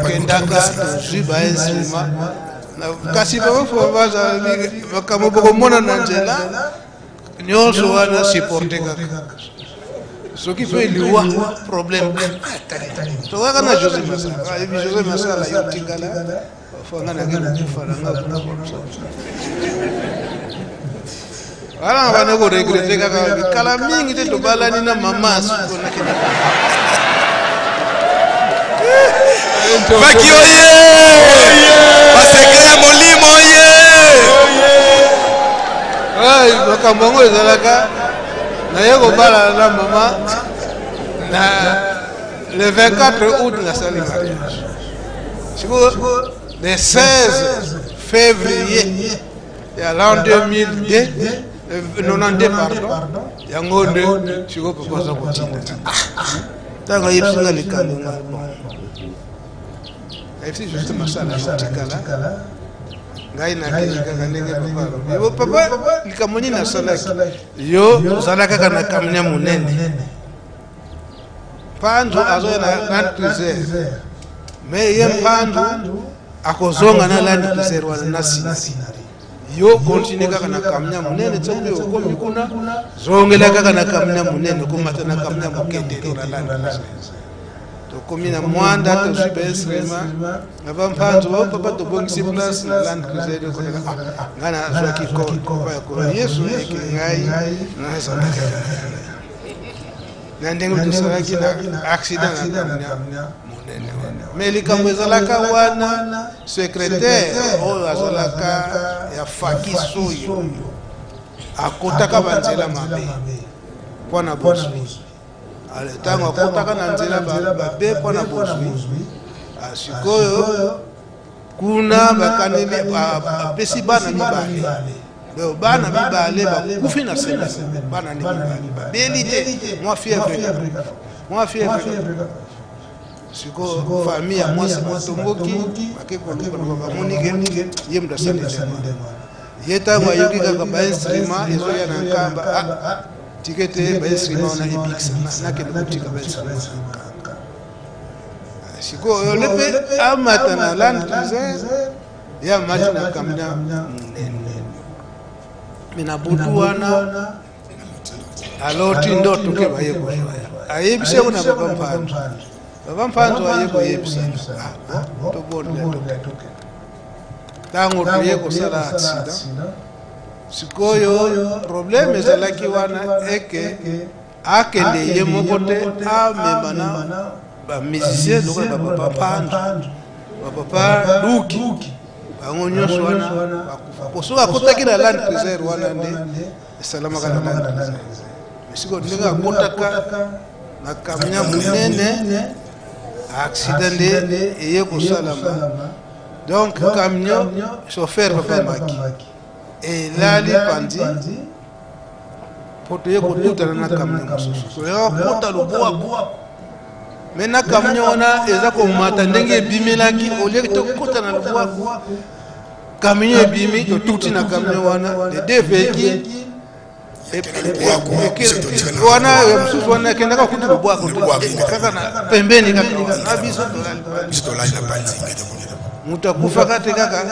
kendaka tozwi bainstrument, kasi papa Mfuma Mbanza makambo bokomona na nzela nyonso wana supporte kaka, soki mpe liwa problème. Tokaka na José Masala, ayebi José Masala, yo tikala fanga nake kokufa nanga wana bana koregrete kaka kala mingi te tobalani na mama siko nakende. Faki oye, basecret ya molimo oye. Makambo yango ezalaka naye kobalana na mama na le 24 août, nasali mariage sikoyo le 16 février ya l'an 2002, 92 pardon. Yango nde sikoyo papa aza kotinda. Ntango ayebisi nga likambo nga, bon, ayebisi juste masala yotikala, ngai nakei kaka ndenge papa alobi. Papa, likambo nini nasalaki? Yo ozala kaka na camion monene, Mpanzu azoya na Land Cruiser, mais ye Mpanzu akozonga na Land Cruiser wana na Sinari. Yo continue kaka na camion monene, soki okomi kuna zongela kaka na camion monene, komata na camion moke te to na Land Cruiser. Tokomi na Mwanda, tozwi bainstrument na bampanzu. O papa, tobongisi place na Land Cruiser. Ngai nazwaki code papa ya kolo Yesu eke ngai nazalaka na ndenge tosalaki na accident na camion monene wana. Mais likambo ezalaka wana, secrétaire oyo azalaka ya faki soyo akotaka banzela mabe mpo na bozwi. Ntango akotaka na nzela mabe mpo na bozwi, sikoyo kuna bakaneli apesi bana mibale. Donc bana mibale bakufi na semaine, bana nde mibale babeli te, mwa fièvre, mwa fièvre. Sikoyo famille ya mwasi batomboki, bake koluka na bamoni ke ye moto asali ndenge wana. Ye ntango ayoki kaka bainstrument ezoya na Nkamba, ah, tike te, bainstrument wana ebikisa, nakende kotika bainstrument na Nkamba. Sikoyo ole mpe amata na Land Cruiser, ye amati na camion monene. Me na butu wana aloti ndoto ke baye kozwa, ayebisi yango na papa Mpanzu. Papa Mpanzu aye koyebisa, tobondela, tokende. Ntango toye kosala accident, sikoyo problème ezalaki wana eke akende ye moko te, amema na bamusicien lokola bapapa Mpanzu, bapapa Duki, bango nyonso wana bakufa. Po soki akotaki na Land Cruiser wana nde esalamaka na Land Cruiser. Mais sikoyo ndenge akotaka na camion monene, accident nde eye kosalama. Donc camion, chauffeur papa Maki elali panzi po toye kotutana na camion mosusu, toyaka kota lobwaku. Me na camion wana eza komata ndenge ebimelaki, olieki tokota na lobwaku, camion ebimi, totuti na camion wana. Les deux véhicules wana ya mosusu wana ekendaka kutu lobwaku kaka na pembeni kaka na biso. Tolali na panzi. Moto akufaka te, kaka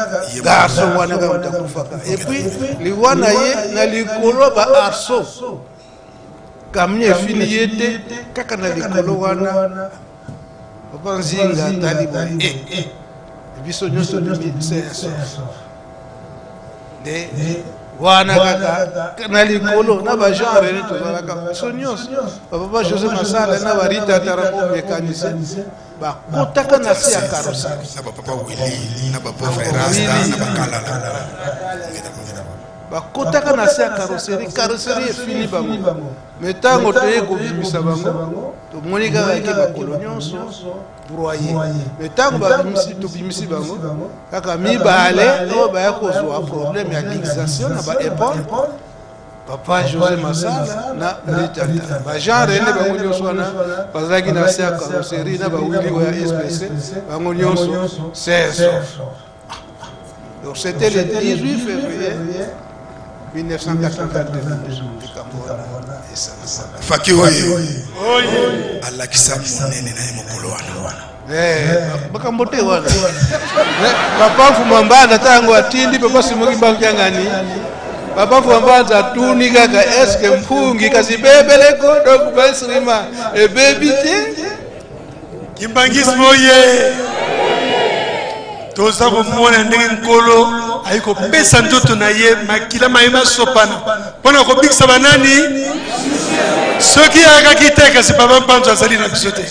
garçon wana kaka moto akufaka. Et puis liwa na ye na likolo baarceau, camion efini ye te, kaka na likolo wana. Papa Nzinga atali boye, eh. Biso nyonso tobimi sain sauf. Nde wana kaka na likolo na ba Jean René tozalaka biso nyonso, bapapa José Masala na ba Rita Tarabo mécanicien bakotaka na se ya carrosserie na bapapa Willy na bapauvre Rasta na bakalala bakotaka na se ya carrosserie, carrosserie efini bango. Me ntango toye kobimisa bango, tomoni kaka eke makolo nyonso broye. Me ntango babimisi, tobimisi bango kaka mibale oyo baya kozwa problème ya luxation na baépaule, papa José Masala na Ritata, bajean René, bango nyonso wana bazalaki na se ya carrosserie na bawili oyo ya SPC, bango nyonso 16. Donc c'était le 18 février 1992 likambo wana esalamaka. Faki oyo alakisa monene na ye mokolo wana. Makambo te wana. Papa Mfuma Mbanza ntango atindi papa Simoki Mbangu-Kiangani, papa Mfuma Mbanza atuni kaka eske mpungi kasi bebeleko donc bainstrument ebebi te. Kimbangisme oye! Toza komona ndenge Nkolo ayi kopesa nzoto na ye, makila ma ye masopana mpo na kobikisa banani. Soki ayakaki te, kasi papa Mpanzu azali na biso te,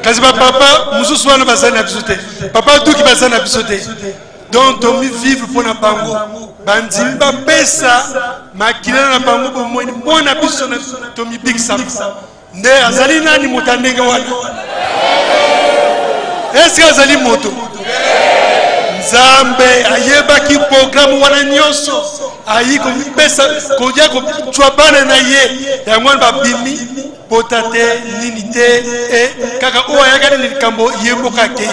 kasi bapapa mosusu wana bazali na biso te, papa Duki bazali na biso te. Donc tomi vivre mpo na bango, bandimi bapesa makila na bango bomoi mpo na biso tomibikisama. Nde azali nani moto ya ndenge wana? Eske azali moto? Nzambe ayebaki programme wana nyonso, ayi komipesa koya kozwa bana na ye. Yango wana babimi pota te nini te, e kaka oyo ayaka nini likambo ye moko akei.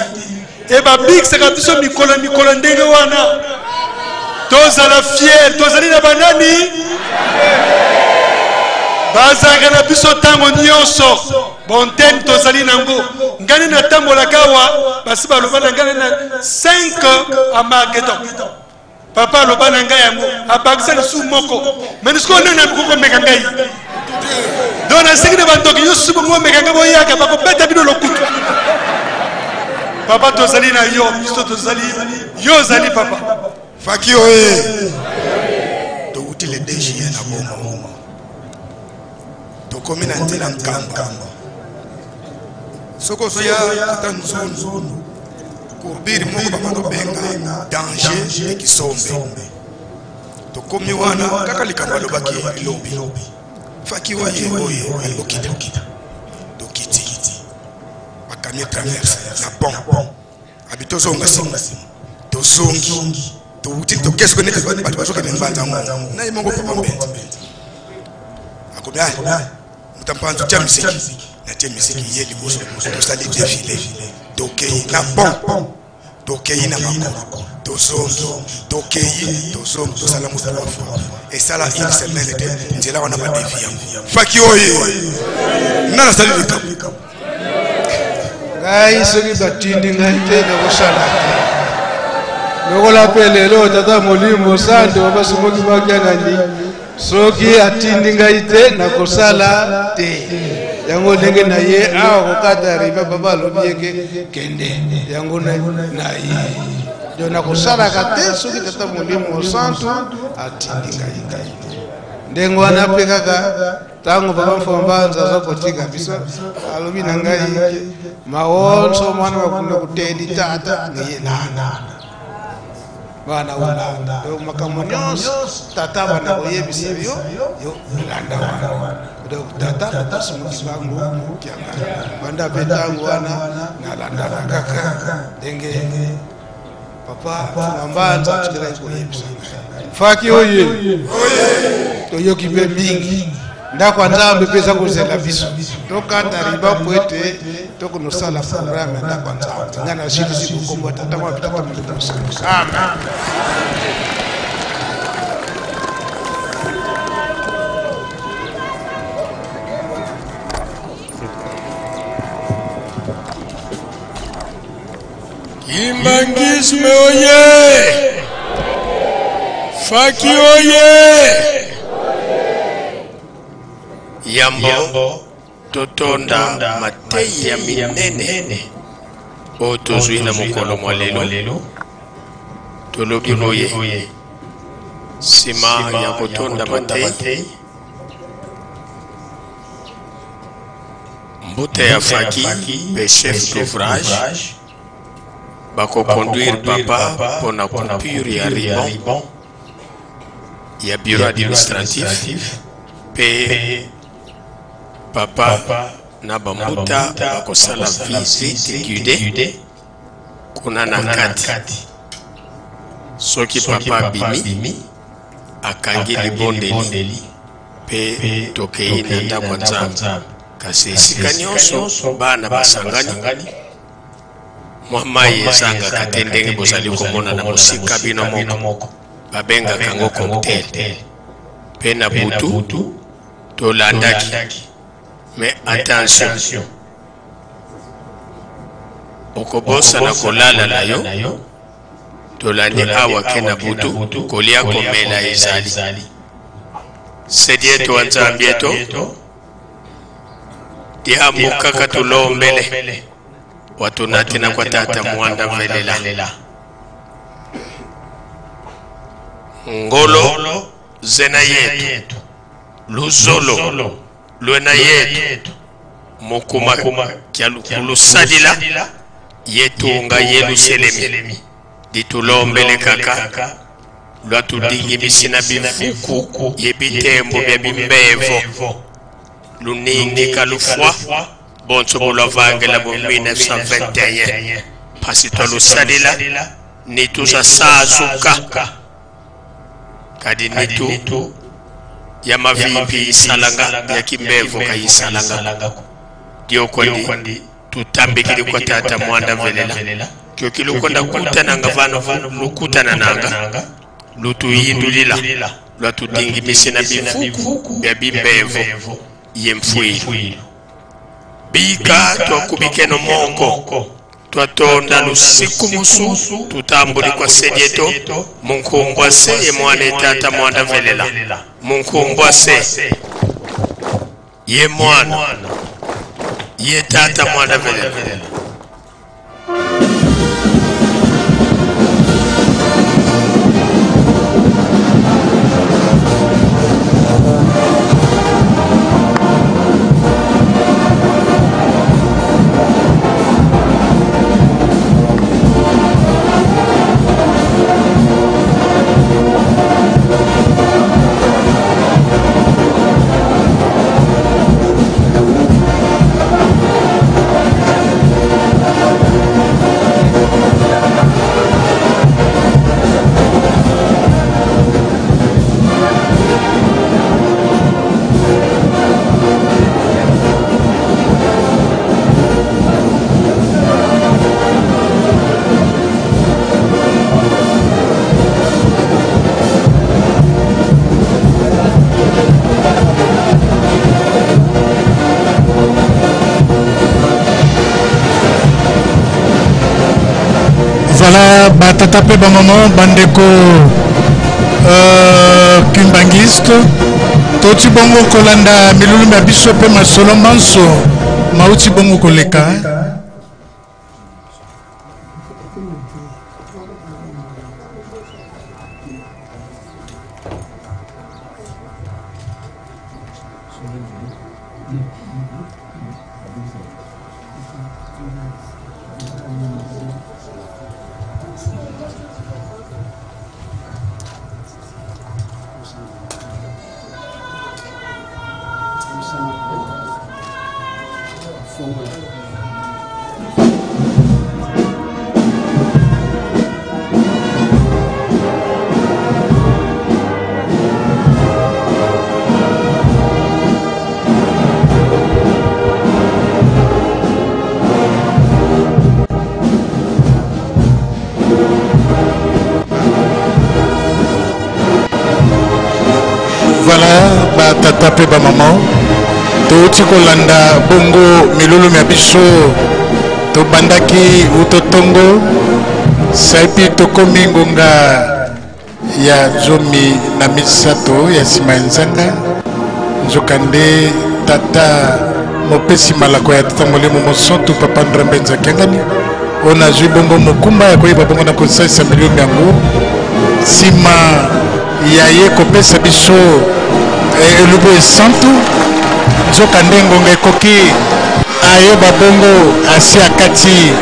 E babikisaka biso mikolo mikolo ndenge wana. Tozala fier, tozali na banani bazalaka na biso ntango nyonso. Bontene tozali nango. Ngai natambolaka awa, basi baloba na ngai na 5 Armageddon. Papa aloba na ngai yango, abakisa lisusu moko. Me sikoyo nani akoki komeka ngai? Donc nasengi na bandoki nyonso bongo omeka ngai, boyaka bakobeta bino lokutu. Papa tozali na yo, biso tozali yo, ozali papa. Faki oye, towuti le 2 juillet na Boma, tokomi na nzela Nkamba. Soki ozoya ata nzunzu courbure moko babanda kobenga danger de Kisombe, tokomi wana kaka likambo alobaki lobi. Faki oye oye, alibokita tokiti, bakami traverse na pont abi tozonga nsima, tozongi towuti tokesi neti bato bazokende Mbanza ngo na ye moko papa Mbenza akomi a moto mpanzu tia misiki natie misiki ye liboso, tosali defile, tokei na pont, tokei na makolo, tozongi, tokei, tozongi, tosala ngo trois fois. Esala une semaine te, nzela wana badevi yango. Faki oye, nga nasali likambo. Ngai soki batindi ngai te, nakosala te. Lokola mpe lelo tata Molimo Santo babasimoki bakiangani, soki atindi ngai te, nakosala te. Yango ndenge na ye awa kokata riba, papa alobi yeke kende yango na ye. Donc nakosalaka te soki tata Molimo Santo atindi ngai te. Ndenge wana mpe kaka ntango papa Mfombanza aza kotika biso, alobi na ngai maonso mwana bakunda kuteli tata ngeye lana bana olanda. Donc makambo nyonso tata banda koyebisa yo, yo landa wana. Donc tata papa Simoki Bangu Kiangani banda mpe ntango wana nalandaka kaka ndenge papa Mfumambanza atikelaki koyebisa ngai. Faki oye, toyoki mpe mingi. Ndako ya Nzambe mpe eza kozela biso tokata riba po ete tokonosala programme ya ndako ya Nzambe. Ngai nasilisi kokomba tata mwa tata Molimo Mosantu. Amen. Kimbangisme oye! Faki oye! Yambo totonda mateyi ya minene. Oyo tozwi na mokolo mwa lelo, tolobi boye, nsima ya kotonda matei, mbuta ya faki mpe chef d'ouvrage bakoconduire papa mpo na coupure ya ruban ya bureau administratif mpe papa na bambuta bakosala visite guidée kuna na kati. Soki papa abimi, akangi libondeli mpe tokei na ndako ya Nzambe. Kasi esika nyonso bana basangani, mwa mai ezangaka te, ndenge bozali komona na mosika bino moko. Babengaka yango cocktail. Mpe na butu tolandaki. Mais attention, okobosana kolala na yo. Tolandi awa ke na butu kolia komela ezali. Sedieto wa Nzambi eto diambuka katulombele watunatina kwa tata mwanda velela ngolo zena yetu luzolo lwena yetu mokuma kya kulusadila yetunga Yeluselemi ditulombele kaka lwatudingimisi na bivuku ye bitembo bya bimbevo luningi kalufwa bonso bolwavangela bo 1921 pasi twalusadila nitusasazuka kadi nitu ya mavipi isalanga ya kimbevo kayisalanga diokwandi tutambikili kwa tata mwanda velela kyoki lukonda kutananga vano lukutana nanga lutuyindulila lwatudingimisi na bivuku bya bimbevo ye mfwilu bika twakubikeno moko twatonda lusiku musu tutambuli kwa sedieto munkumbwa se ye mwana etata mwanda velela munkumbwa se ye mwana ye tata mwanda velela. Voilà, batata pe bamama bandeko kimbangiste toti bongo kolanda milulu mya biso pe masolo manso mauti bongo koleka. Voilà, batata pe bamama touti kolanda bongo milulu mya biso tobandaki uto tongo saipi tokomi ngonga ya 13 ya nsima ya nzanga. Nzokande tata mopesi malako ya tata molimo mosantu papa Ndrambe Nzakiangani Oyo nazwi bongo mokumba ya koyeba bongo na kosalisa milio yango nsima ya ye kopesa biso eh, elubu esantu. Nzokande ngonga ekoki ayeba bongo asi akati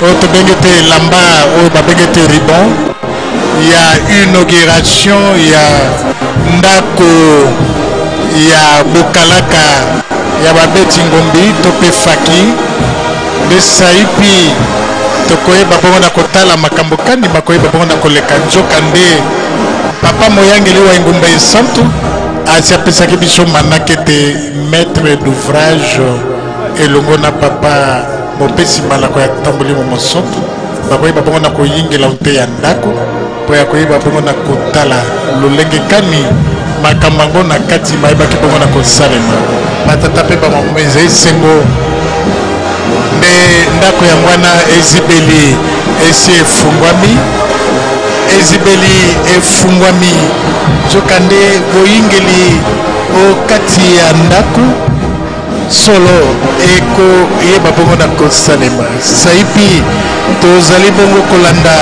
oyo tobengi te elamba oyo babengi te ribon ya inauguration ya ndako ya bokalaka ya babeti ngombi to mpe faki nde saipi tokoyeba bongo na kotala makambo kani makoyeba bongo na koleka. Nzoka nde papa moyangeli wa engumba esantu asi apesaki biso manaka ete maître d'ouvrage elongo na papa mopesi malako ya tambolimo mosantu bakoyeba bongo na koyingela nte ya ndako mpo ya koyeba bongo na kotala lolenge kani makambo yango na kati mayebaki bongo na kosalema. Batata mpe bamama, eza esengo nde ndako yango wana ezibeli esi efungwami, ezibeli efungwami. Nzokande boyingeli o kati ya ndako solo ekoyeba bongo na kosalema. Saipi tozali bongo kolanda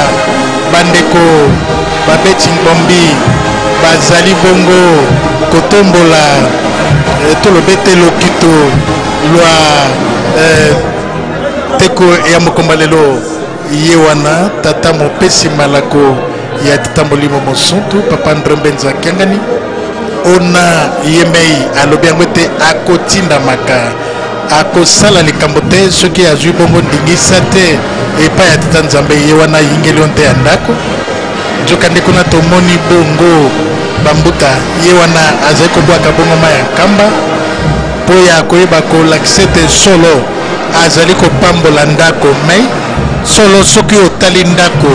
bandeko babeti ngombi bazali bongo kotombola eh, toloba ete lokito lwa eh, teko ya mokomba lelo. Ye wana tata mopesi malako ya tata molimo mosantu papa Andre Mbenza Kiangani ona ye mei alobi yango ete akotindamaka akosala likambo te soki azwi bongo ndingisa te epai ya tata Nzambe. Ye wana ayingeli yo nte ya ndako. Nzokande kuna tomoni bongo bambuta ye wana azali kobwaka bongo mai ya nkamba mpo ya koyeba kolakisa ete solo azali kopambola ndako. Mai solo soki otali ndako,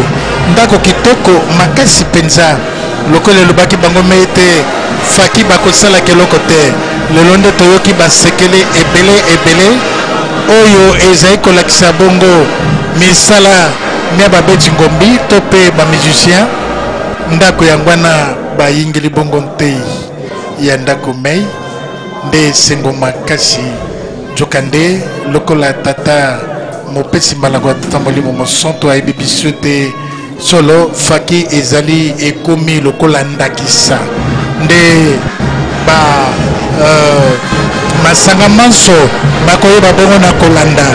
ndako kitoko makasi mpenza, lokola elobaki bango me ete faki bakosalaka eloko te. Lelo nde toyoki basekele ebele ebele oyo ezali kolakisa bongo misala mya babeti ngombi to mpe bamusicien. Ndako yango wana bayingeli bongo ntei ya ndako mei nde esengo makasi. Nzokande lokola tata mopesi malako ya tata molimo mosantu ayebi biso te solo faki ezali ekomi lokola ndakisa nde ba uh, masanga manso bakoyeba bongo na kolanda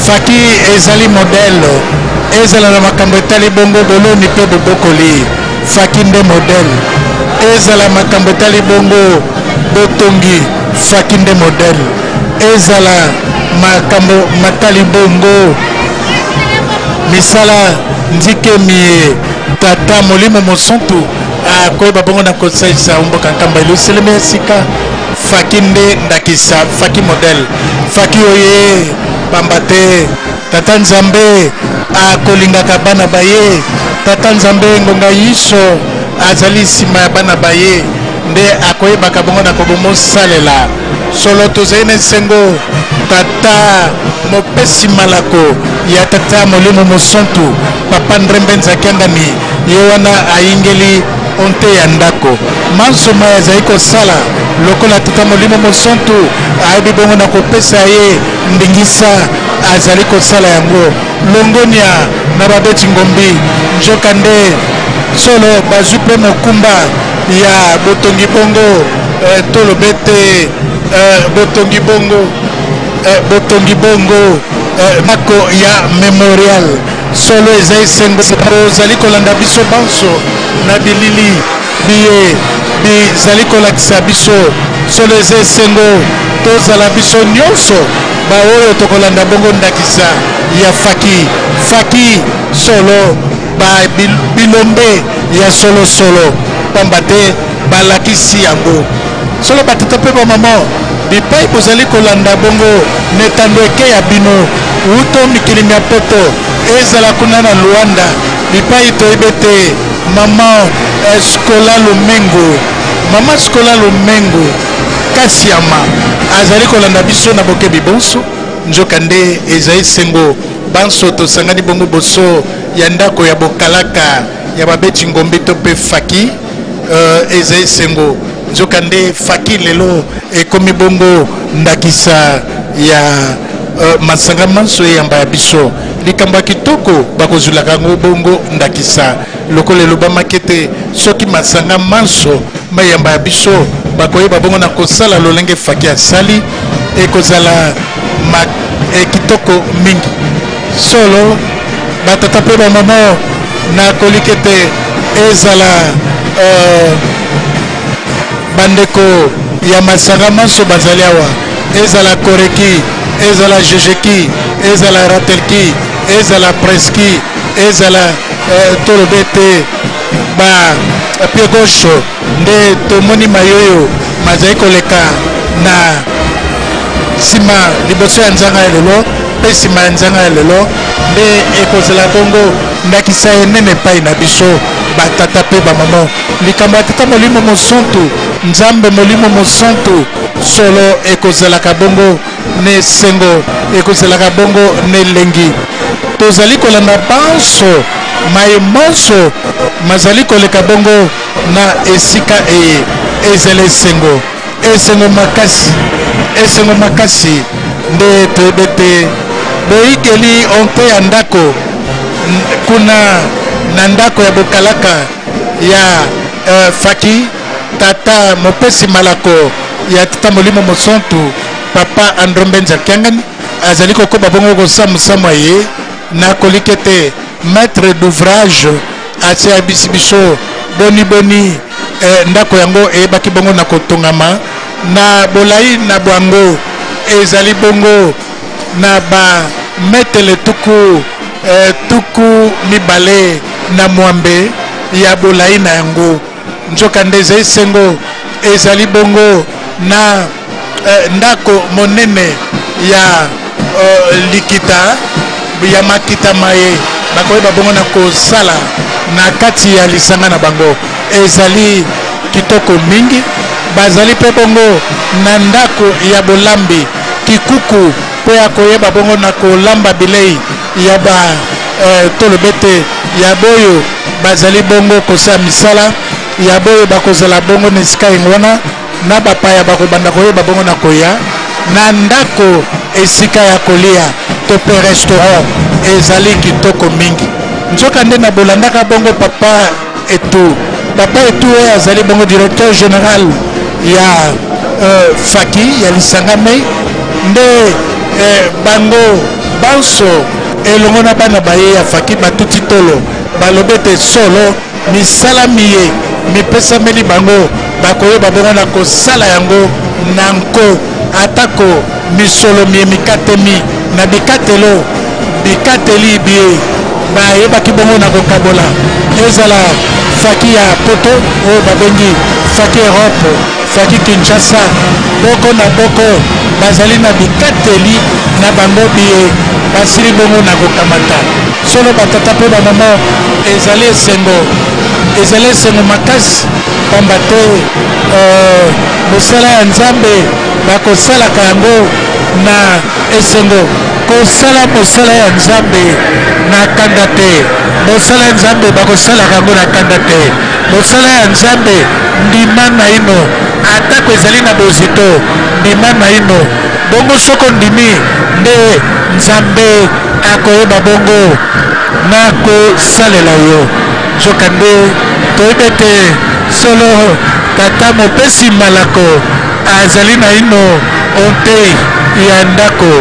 faki ezali modele ezala na makambo etali bongo boloni mpe bobokoli. Faki nde modele ezala makambo etali bongo botongi. Faki nde modele ezala makambo matali bongo misala nzike mie tata molimo mosantu akoyeba bongo na kosalisa mboka nkamba eluselemi ya sika. Faki nde ndakisa, faki modele, faki oye pamba te tata Nzambe akolingaka bana baye. Tata Nzambe ngonga yiso azali nsima ya bana baye nde akoyebaka bongo na kobomosalela. Solo tozali na esengo tata mopesi malako ya tata molimo mosantu papa Andre Mbenza Kiangani ye wana ayingeli onte ya ndako manso mai azali kosala lokola tata molimo mosantu ayebi bongo na kopesa ye ndingisa azali kosala yango. Longonia na babeti ngombi. Nzokande solo bazwi mpe mokumba ya botongi bongo eh, toloba ete eh, botongi bongo eh, botongi bongo eh, ndako ya memorial. Solo eza esengo ozali kolanda biso banso na bilili biye bizali kolakisa biso. Solo eza esengo tozala biso nyonso baoyo tokolanda bongo ndakisa ya faki. Faki solo ba bilombe ya solosolo pamba te balakisi yango solo. Batata mpe bamama bipai bozali kolanda bongo na etando eke ya bino wuto mikili mya poto ezala kuna na Luanda bipai toyebi ete mama Scola Lumengo, mama Scola Lumengo Kasiama azali kolanda biso na bokebi bonso. Nzokande eza esengo banso tosangani bongo boso ya ndako ya bokalaka ya babeti ngombi to mpe faki. Uh, eza esengo. Nzokande faki lelo ekomi bongo ndakisa ya uh, masanga manso eyamba ya biso. Likambo ya kitoko bakozwilaka yango bongo ndakisa lokola elobamaki ete soki masanga manso mayamba ya biso bakoyeba bongo na kosala lolenge Faki asali, ekozala ma, e, kitoko mingi. Solo batata mpe bamama nakoliki ete ezala uh, bandeko ya masanga manso bazali awa, ezala Koreki, ezala Jejeki, ezala Ratelki, ezala Preski, ezala eh, toloba ete ba pied gauche nde tomoni mayoyo mazali koleka na nsima liboso ya nzanga ya lelo mpe nsima ya nzanga ya lelo nde ekozala bongo ndakisa enene epai na biso batata mpe bamama. Likambo ya Tata Molimo Mosantu, Nzambe Molimo Mosantu, solo ekozalaka bongo na esengo, ekozalaka bongo na elengi. Tozali kolanda banso maye manso mazali koleka bongo na esika eye. Ezala esengo, esengo makasi, esengo makasi nde toyebi ete boyikeli onte ya ndako kuna na ndako ya bokalaka ya uh, Faki, tata mopesi malako ya Tata Molimo Mosantu, Papa Andre Mbenza Kiangani azali kokoba bongo kosamusamwa ye na koliki ete maître d'ouvrage asi ayebisi biso boni boni eh, ndako yango eyebaki bongo na kotongama na bolai na bwango ezali bongo na ba metele tuku eh, 26 ya bolai na yango. Nzokande ezali esengo ezali bongo na eh, ndako monene ya eh, likita ya makita maye bakoyeba bongo na kosala na kati ya lisanga na bango ezali kitoko mingi. Bazali mpe bongo na ndako ya bolambi kikuku mpo ya koyeba bongo na kolamba bilei ya ba eh, toloba ete ya boyo bazali bongo kosala misala ya boyo bakozala bongo na esika yango wana na bapaya bakobanda koyeba bongo na koya na ndako esika ya kolia to mpe restaurant ezali kitoko mingi. Nzokande na bolandaka bongo papa Etu, papa Etu oyo azali bongo directeur général ya euh, Faki ya lisanga mei nde eh, bango banso elongo na bana baye ya Faki batuti tolo balobi ete solo misala miye mipesameli bango bakoyeba bongo na kosala yango na nko atako misolo miye mikatemi na bikatelo bikateli biye bayebaki bongo na kokabola, ezala Faki ya poto oyo babengi Faki Europe, Faki Kinshasa, boko na boko bazali na bikateli na bango biye basili bongo na kokamata. Solo batata mpe bamama, ezali esengo, ezali esengo makasi, pamba te euh, mosala ya Nzambe bakosalaka yango na esengo. Kosala mosala ya Nzambe na kanda te. Mosala ya Nzambe bakosalaka yango na kanda te. Mosala ya Nzambe, ndima naino, atako ezali na bozito, ndima naino. Bongo soko ondimi, nde Nzambe akoyeba bongo na kosalela yo. Nzokande, toyebi ete solo Tata mopesi malako azali naino o ntei ya ndako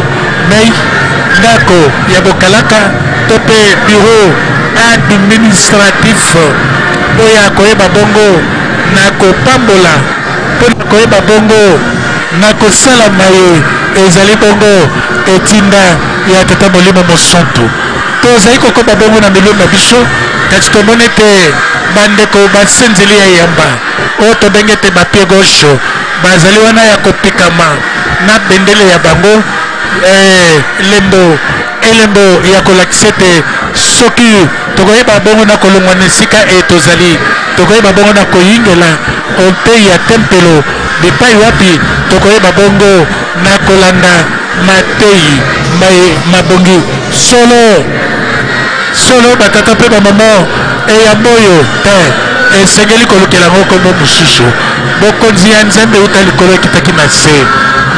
mei, ndako ya bokalaka to mpe bureau administratif mpo ya koyeba bongo na kopambola, mpo na koyeba bongo na kosala maye ezali bongo etinda ya Tata Molimo Mosantu. Tozali kokoba bongo na milulu na biso, kasi tomoni ete bandeko basenzeli ya eyamba oyo tobengi ete ba pied gauche bazali wana ya kopikama na bendele ya bango, eh, elembo, elembo ya kolakisa ete soki tokoyeba bongo na kolongwa na esika eye tozali, tokoyeba bongo na koyingela o ntei ya tempelo, bipai wapi tokoyeba bongo na kolanda mateyi maye mabongi. Solo, solo, batata mpe bamama, eyamba oyo te esengeli kolukela yango nkombo mosusu. Bokonzi ya Nzambe euta likolo ekitaki na se.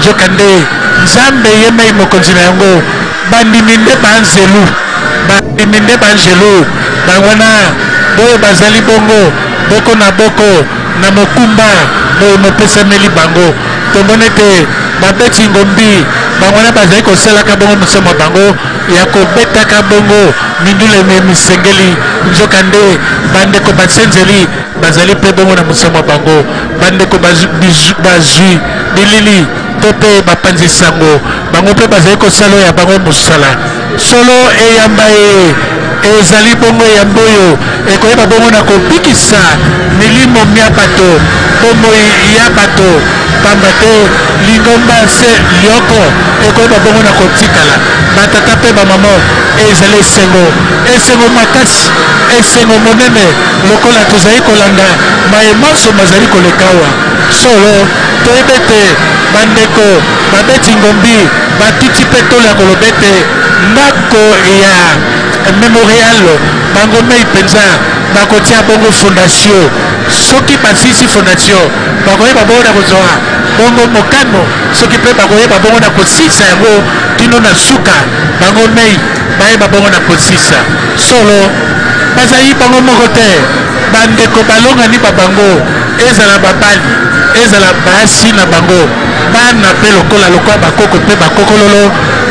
Nzokande, Nzambe ye mei mokonzi na yango. Bandimi nde baanzelu, bandimi nde baanzelu bango wana boyo bazali bongo boko na boko na mokumba moye mopesameli bango. Tomoni ete babeti ngombi bango wana bazali kosalaka bongo mosala mwa bango ya kobetaka bongo mindule miye misengeli. Nzokande, bandeko basenzeli bazali mpe bongo na mosala mwa bango. Bandeko bazwi bilili to mpe bapanzi sango bango mpe bazali kosala oyo ya bango mosala. Solo eyamba eye ezali bongo eyamba oyo ekoyeba bongo na kobikisa milimo mya bato, bomoi ya bato, pamba te lingomba se lyoko ekoyeba bongo na kotikala. Batata mpe bamama, ezali esengo, esengo makasi, esengo monene lokola tozali kolanda maye manso mazali koleka awa. Solo, toyebi ete bandeko babeti ngombi batuti mpe tolo ya koloba ete ndako ya memorial bango mei mpenza bakotia bongo fondation. Soki basilisi fondation, bakoyeba bongo na kozwa bongo mokano, soki mpe bakoyeba bongo na kosilisa yango kino na suka, bango mei bayeba bongo na kosilisa. Solo, bazali bango moko te, bandeko balongani ba bango, ezala babali, ezala basi na bango, bana mpe lokola, lokola bakoko mpe bakokololo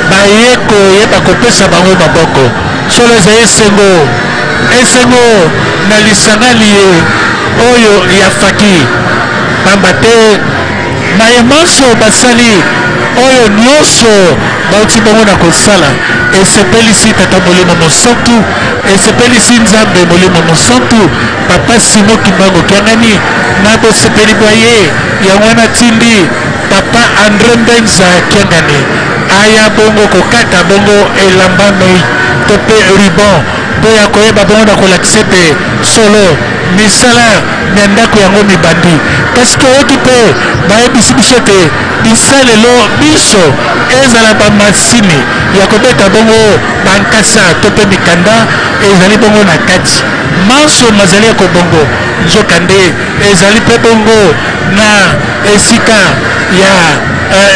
baye koyeba kopesa bango maboko. Solo ezali esengo, esengo na lisanga liye oyo ya faki, pamba te maye manso basali, oyo nyonso bauti bongo na kosala, esepelisi Tata Molimo Mosantu, esepelisi Nzambe Molimo Mosantu. Papa Simon Kimbangu Kiangani na bosepeli bwa ye, yango wana atindi Papa Andre Mbenza Kiangani aya bongo kokata bongo elamba mei to mpe ruban mpo ya koyeba bongo na kolakisa ete solo misala mya ndako yango mibandi. Kasi toyoki mpe bayebisi biso ete bisalelo binso, ezala bamasini ya kobeta bongo bankasa to mpe mikanda, ezali bongo na kati. Manso mazali ya kobongo, nzokande ezali mpe bongo na esika ya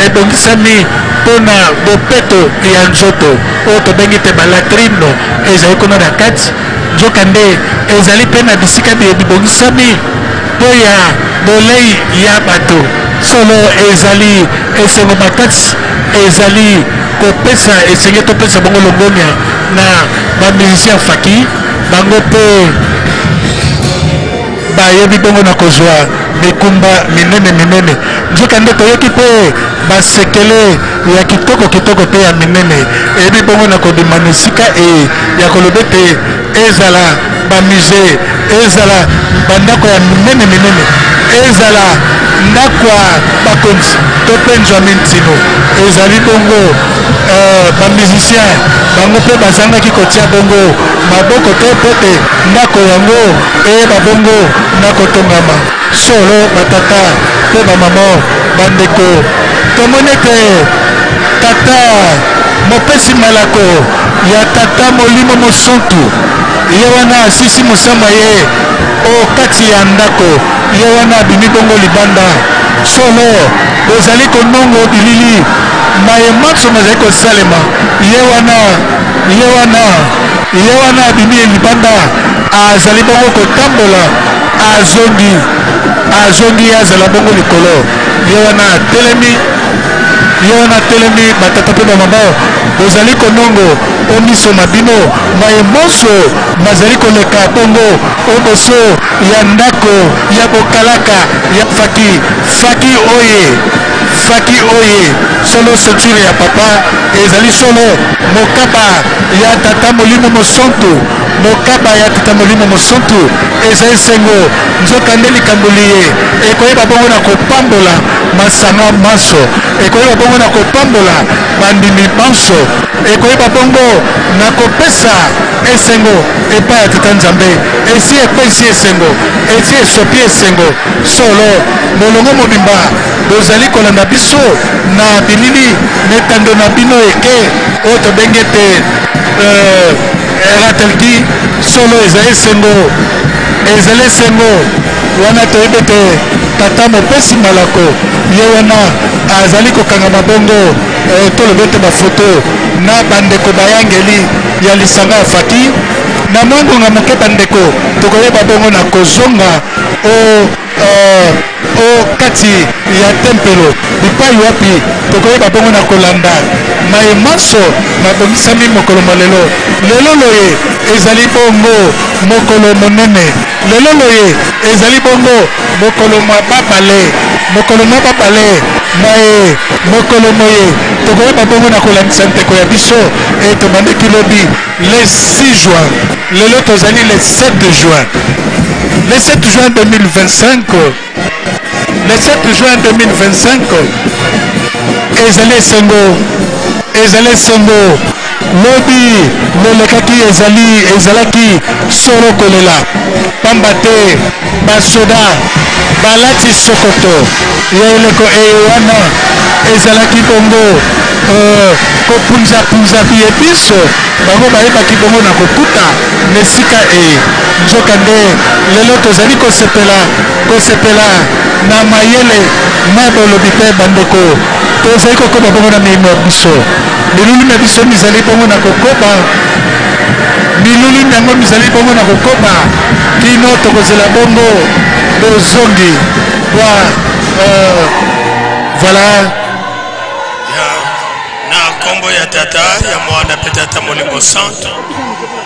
ebongisami mpo na bopeto ya nzoto, oyo tobengi te balatrine, ezali kuna na kati. Nzokande ezali mpe na bisika biye bibongisami mpo ya bolei ya bato. Solo ezali esengo makasi, ezali kopesa esenge topesa bongo longonya na ba musiciens ya faki, bango mpe bayebi bongo na kozwa mikumba minene minene. Nzokande toyoki mpe basekele ya kitoko kitoko mpe ya minene eyebi bongo na kobima na esika eye ya koloba ete ezala ba musee, ezala bandako ya minene minene, ezala ndako ya bakonzi to mpe nzwami ntino, ezali bongo ba musiciens bango mpe bazangaki kotia bongo maboko te mpo te ndako yango eyeba bongo na kotongama. Solo, batata mpe bamama, bandeko, tomoni ete Tata mopesi malako ya Tata Molimo Mosantu, ye wana asisi mosamba ye o kati ya ndako, ye wana abimi bongo libanda. Solo, bozali konongo bilili maye manso mazali kosalema. Ye wana, ye wana, ye wana abimi libanda, azali bongo kotambola, azongi, azongi, ye azala bongo likolo. Ye wana atelemi, ye wana atelemi. Batata mpe bamama, bozali konongo o miso ma bino maye manso mazali koleka bongo o boso ya ndako ya bokalaka ya faki. Faki oye, faki oye, solo ceinture ya papa ezali solo mokaba ya Tata Molimo Mosantu, mokaba ya Tata Molimo Mosantu eza esengo. Nzokande likambo liye ekoyeba bongo na kopambola masanga manso, ekoyeba bongo na kopambola bandimi banso, ekoyeba bongo na kopesa esengo epai ya Tata Nzambe. Esi epesi esengo, esi esopi esengo. Solo, molongo mobimba bozali kolanda biso na bilili na etando na bino eke oyo tobengi ete Ratelki. Solo ezali esengo, ezali esengo. Wana toyebi ete tata mopesi malako ye wana azali kokangama bongo eh, tolobi ete bafoto na bandeko bayangeli ya lisanga ya faki na mwa ngonga moke bandeko tokoyeba bongo na kozonga o eh, o kati ya tempelo bipai wapi tokoyeba bongo na kolanda maye manso mabongisami mokolo mwa lelo. Lelo loye ezali bongo mokolo monene. Lelo loye ezali bongo mokolo mwa babale, mokolo mwa babale maye mokolo moye tokoyeba bongo na kolandisa nteko ya biso e tobandaki lobi le 6 juin, lelo tozali le 7 juin. Le 7 juin 2025, le 7 juin 2025 ezali esengo, ezali esengo. Lobi lolekaki ezali ezalaki solo kolela, pamba te basoda balati sokoto ya eleko eye wana ezalaki bongo uh, kopunzapunza biye biso bango bayebaki bongo na kokuta na esika eye. Nzokande lelo tozali kosepela kosepela na mayele na bolobi mpe bandeko tozali kokoba bongo na milimo ya biso. Milulu mya biso mizali bongo na kokoba, milulu myango mizali bongo na kokoba kino tokozela bongo bozongi bwa euh, voilà. Na nkombo ya Tata, ya Mwana mpe Tata Molimo Santu,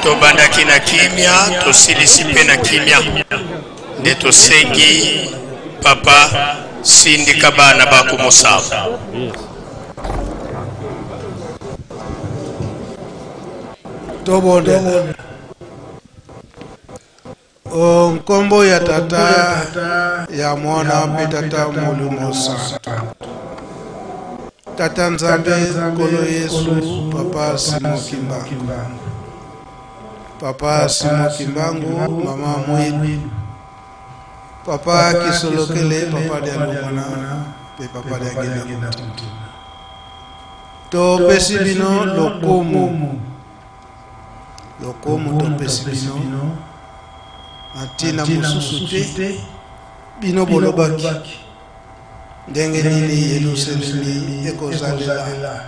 tobandaki na kimia, tosilisi mpe na kimia. Nde tosengi Papa, sindika bana bako mosabo. Tobondela. O nkombo ya Tata, ya Mwana mpe Tata Molimo Santu. Tata Nzambe, Nkolo Yesu, Papa Simon Kimbangu. Papa Simon Kimbangu, Mama Mwilu, Papa Kisolokele, Papa Dialungana mpe Papa Diangienda Kuntima. Topesi bino lokumu, lokumu topesi bino na ntina mosusu te. Bino bolobaki ndenge nini Yelusalemi ekozalela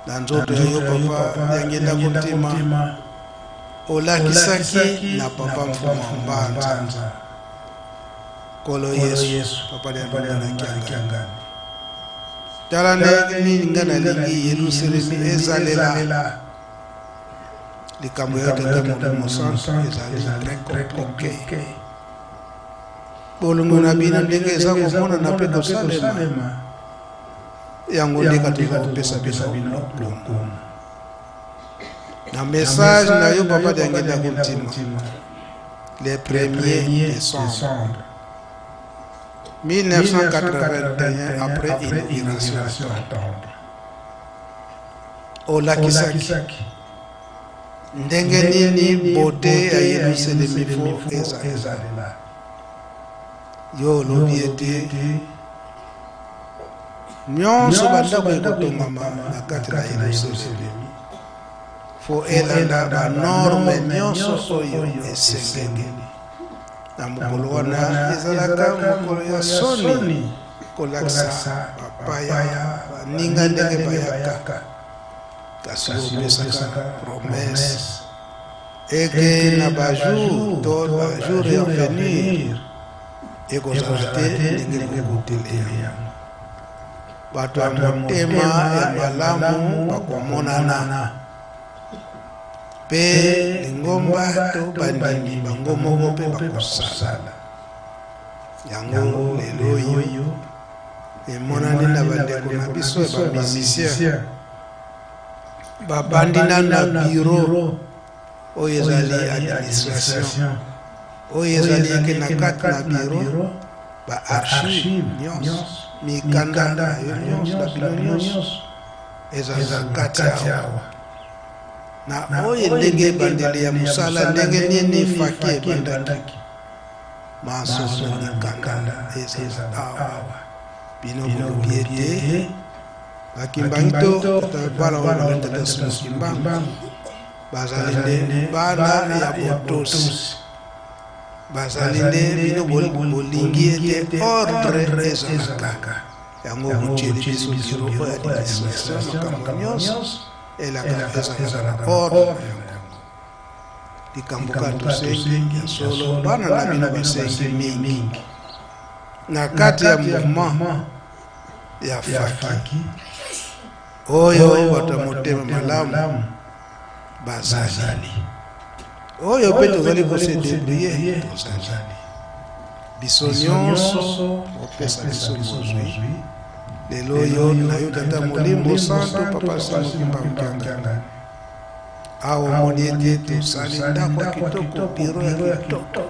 na nzoto ya yo Papa Diangienda Kuntima, olakisaki na Papa Mfumu Mbanza, Nkolo Yesu, Papa Dialungana Kiangani. Tala ndenge nini ngai nalingi Yelusalemi ezalela. Likambo ya Tata Molimo Santu ezali très compliqué. Bolingo na bino ndenge eza komonana mpe kosalema, yango nde katoza kopesa bino lokumu. Na message na yo Papa Diangienda Kuntima, le 1er décembre 1981 après inauguration ya temple, olakisaki ndenge nini beauté ya Yelusalemi fo ezalela. Yo olobi ete nyonso bandako ekotongama na kati na Yelusalemi fo elanda banorme nyonso oyo esengeli. Na mokolo wana ezalaka mokolo ya soni kolakisa bapaya baninga ndenge bayaka, kasi opesaka promesse eke na bajour to bajour ya venir ekozala te ndenge bokuteli yango. Bato ya motema ya malamu bakomonana mpe lingomba to bandimi bango moko mpe bakosala yango. Lelo oyo emonani na bandeko na biso ya bamusicien babandi nanu na bureau oyo ezali administration, oyo ezali eke na kati na bureau ba archive nyonso, mikanda na yo nyonso na bino nyonso ezali na kati awa. Na oyo ndenge ebandeli ya mosala, ndenge nini faki ebandaki, manso na mikanda ezali awa. Bino bolobi ete bakimbangi to tata bana oyo bazali tata Simon Kimbangu bazali nde bana ya botosi. Bazali nde bino bolingi ete ordre ezalaka, yango botieli biso biro oyo ya administration, makambo nyonso elaka ezalaka na ordre na yango. Likambo kaka tosengi ya solo, bana na bino basengi mingi na kati ya mouvement ya faki oyo bato ya motema malamu bazali, oyo mpe tozali kose debrouiller, tozali biso nyonso opesa biso bozwi lelo oyo na yo Tata Molimo Santo, Papa Simon Kimbangu Kiangani. Awa omoni ete tosali ndako ya kitoko, biro ya kitoko,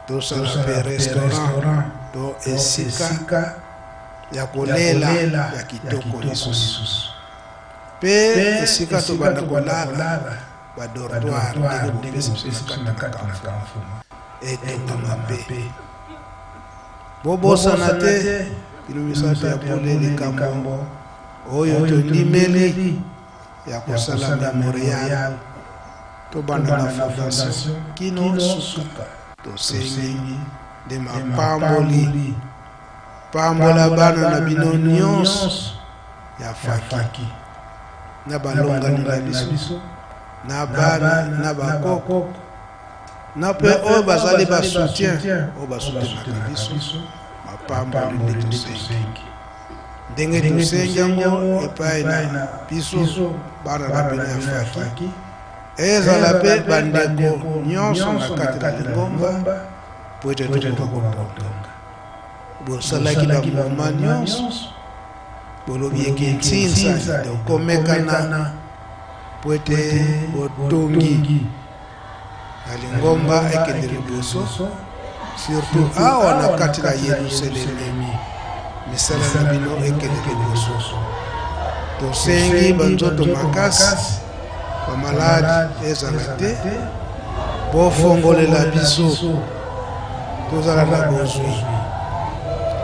tosala mpe restaurant to esika ya kolela ya kitoko lisusu, mpe esika tobanda kolala badortoir ndenge bopesi biso na kati na kamfuma etongama. Mpe bobosana te bino misato ya bule, likambo oyo tondimeli ya kosala memorial, tobanda na fondation kino suka. Tosengi nde mapamboli, pambola bana na bino nyonso ya faki, na balongani na biso, na bana, na bakoko, na mpe oyo bazali basoutien, oyo basoutenaka biso. Mapamboli nde tosengi, ndenge tosengi yango epai na biso bana na bino ya faki, ezala mpe bandeko nyonso na kati na lingomba, po ete tokoka kotonga. Bosalaki bamouvement nyonso, bolobi eke nsinsa tokomekana po ete botongi na lingomba ekende liboso, surtout awa na kati na Yelusalemi, misala na bino ekende liboso. Tosengi banzoto makasi, bamaladi ezala te, bofongolela biso tozala na bozwi,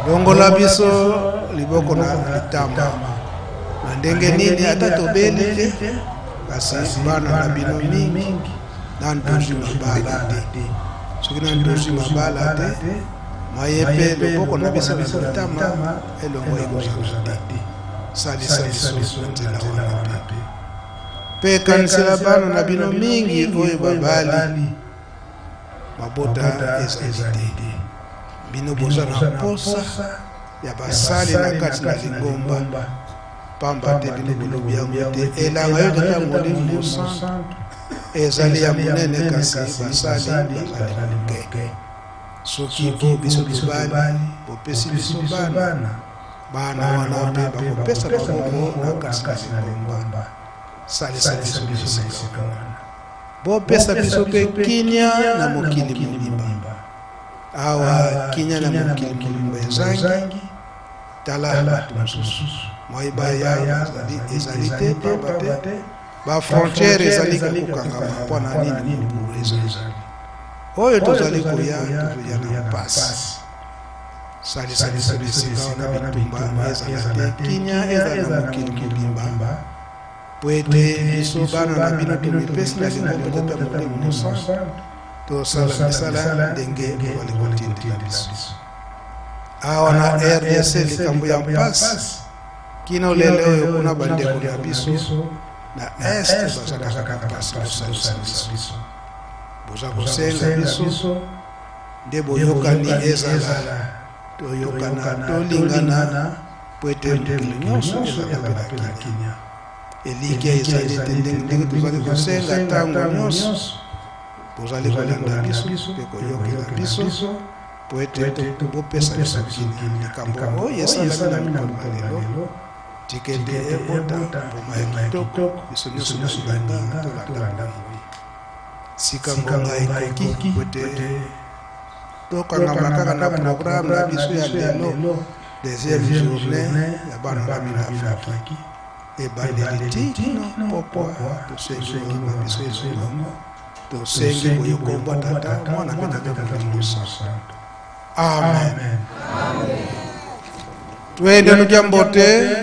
longola biso liboko na litama na ndenge nini, ata tobeli te, kasi bana na bino mingi nanu tozwi mabala te. Soki nanu tozwi mabala te, maye mpe loboko na biso na litama elongo ekozala te. Salisa biso na nzela wana mpe mpe kanisela bana na bino mingi oyo babali, mabota ezali te. Bino boza na posa ya basali na kati na lingomba, pamba te bino bolobi yango ete elanga yo Tata Molimo Santu ezali ya monene, kasi basali bazali moke. Soki bo biso tobali, bopesi biso bana, bana wana mpe bakopesa maboko na kati na lingomba. Salisa biso na esika wana, bopesa biso mpe kimia na mokili mobimba. Awa kimia na mokili mobimba ezangi, tala bato mosusu moi baya ezali te, pamba te bafrontiere ezali kokangama. Mpo na nini mobulu ezali oyo tozali koya, tozoya na mpasi? Salisa biso na esika wana, bitumba ezala te, kimia ezala na mokili mobimba, po ete biso bana na bino tomipesi na lingomba Tata Molimo Mosantu, tosala misala ndenge bozali kotindela biso. Awa na RDC likambo ya mpasi kino lelo oyo, kuna bandeko na biso na est baza kaka na mpasi. Bosalisa biso, boza kosenga biso nde boyokani ezala, toyokana, tolingana, po ete mokili nyonso ezala mpe na kimia. Elikya ezali ete ndenge tozali kosenga ntango nyonso, bozali kolanda biso mpe koyokela biso, po ete bopesa biso kimia. Likambo oyo esalami na mokolo na lelo, tika ete ebota mbuma ya kitoko, biso nyonso baninga tolanda boye. Sika ngonga ekoki po ete tokangama kaka na programme na biso ya lelo, deuxième journée ya bana na bino ya faki ebandeli ti kino pokwa. Tosengi na biso elongo, tosengi boye kombo Tata, Mwana mpe Tata Molimo Santo. Amen. Twende nutya mbote.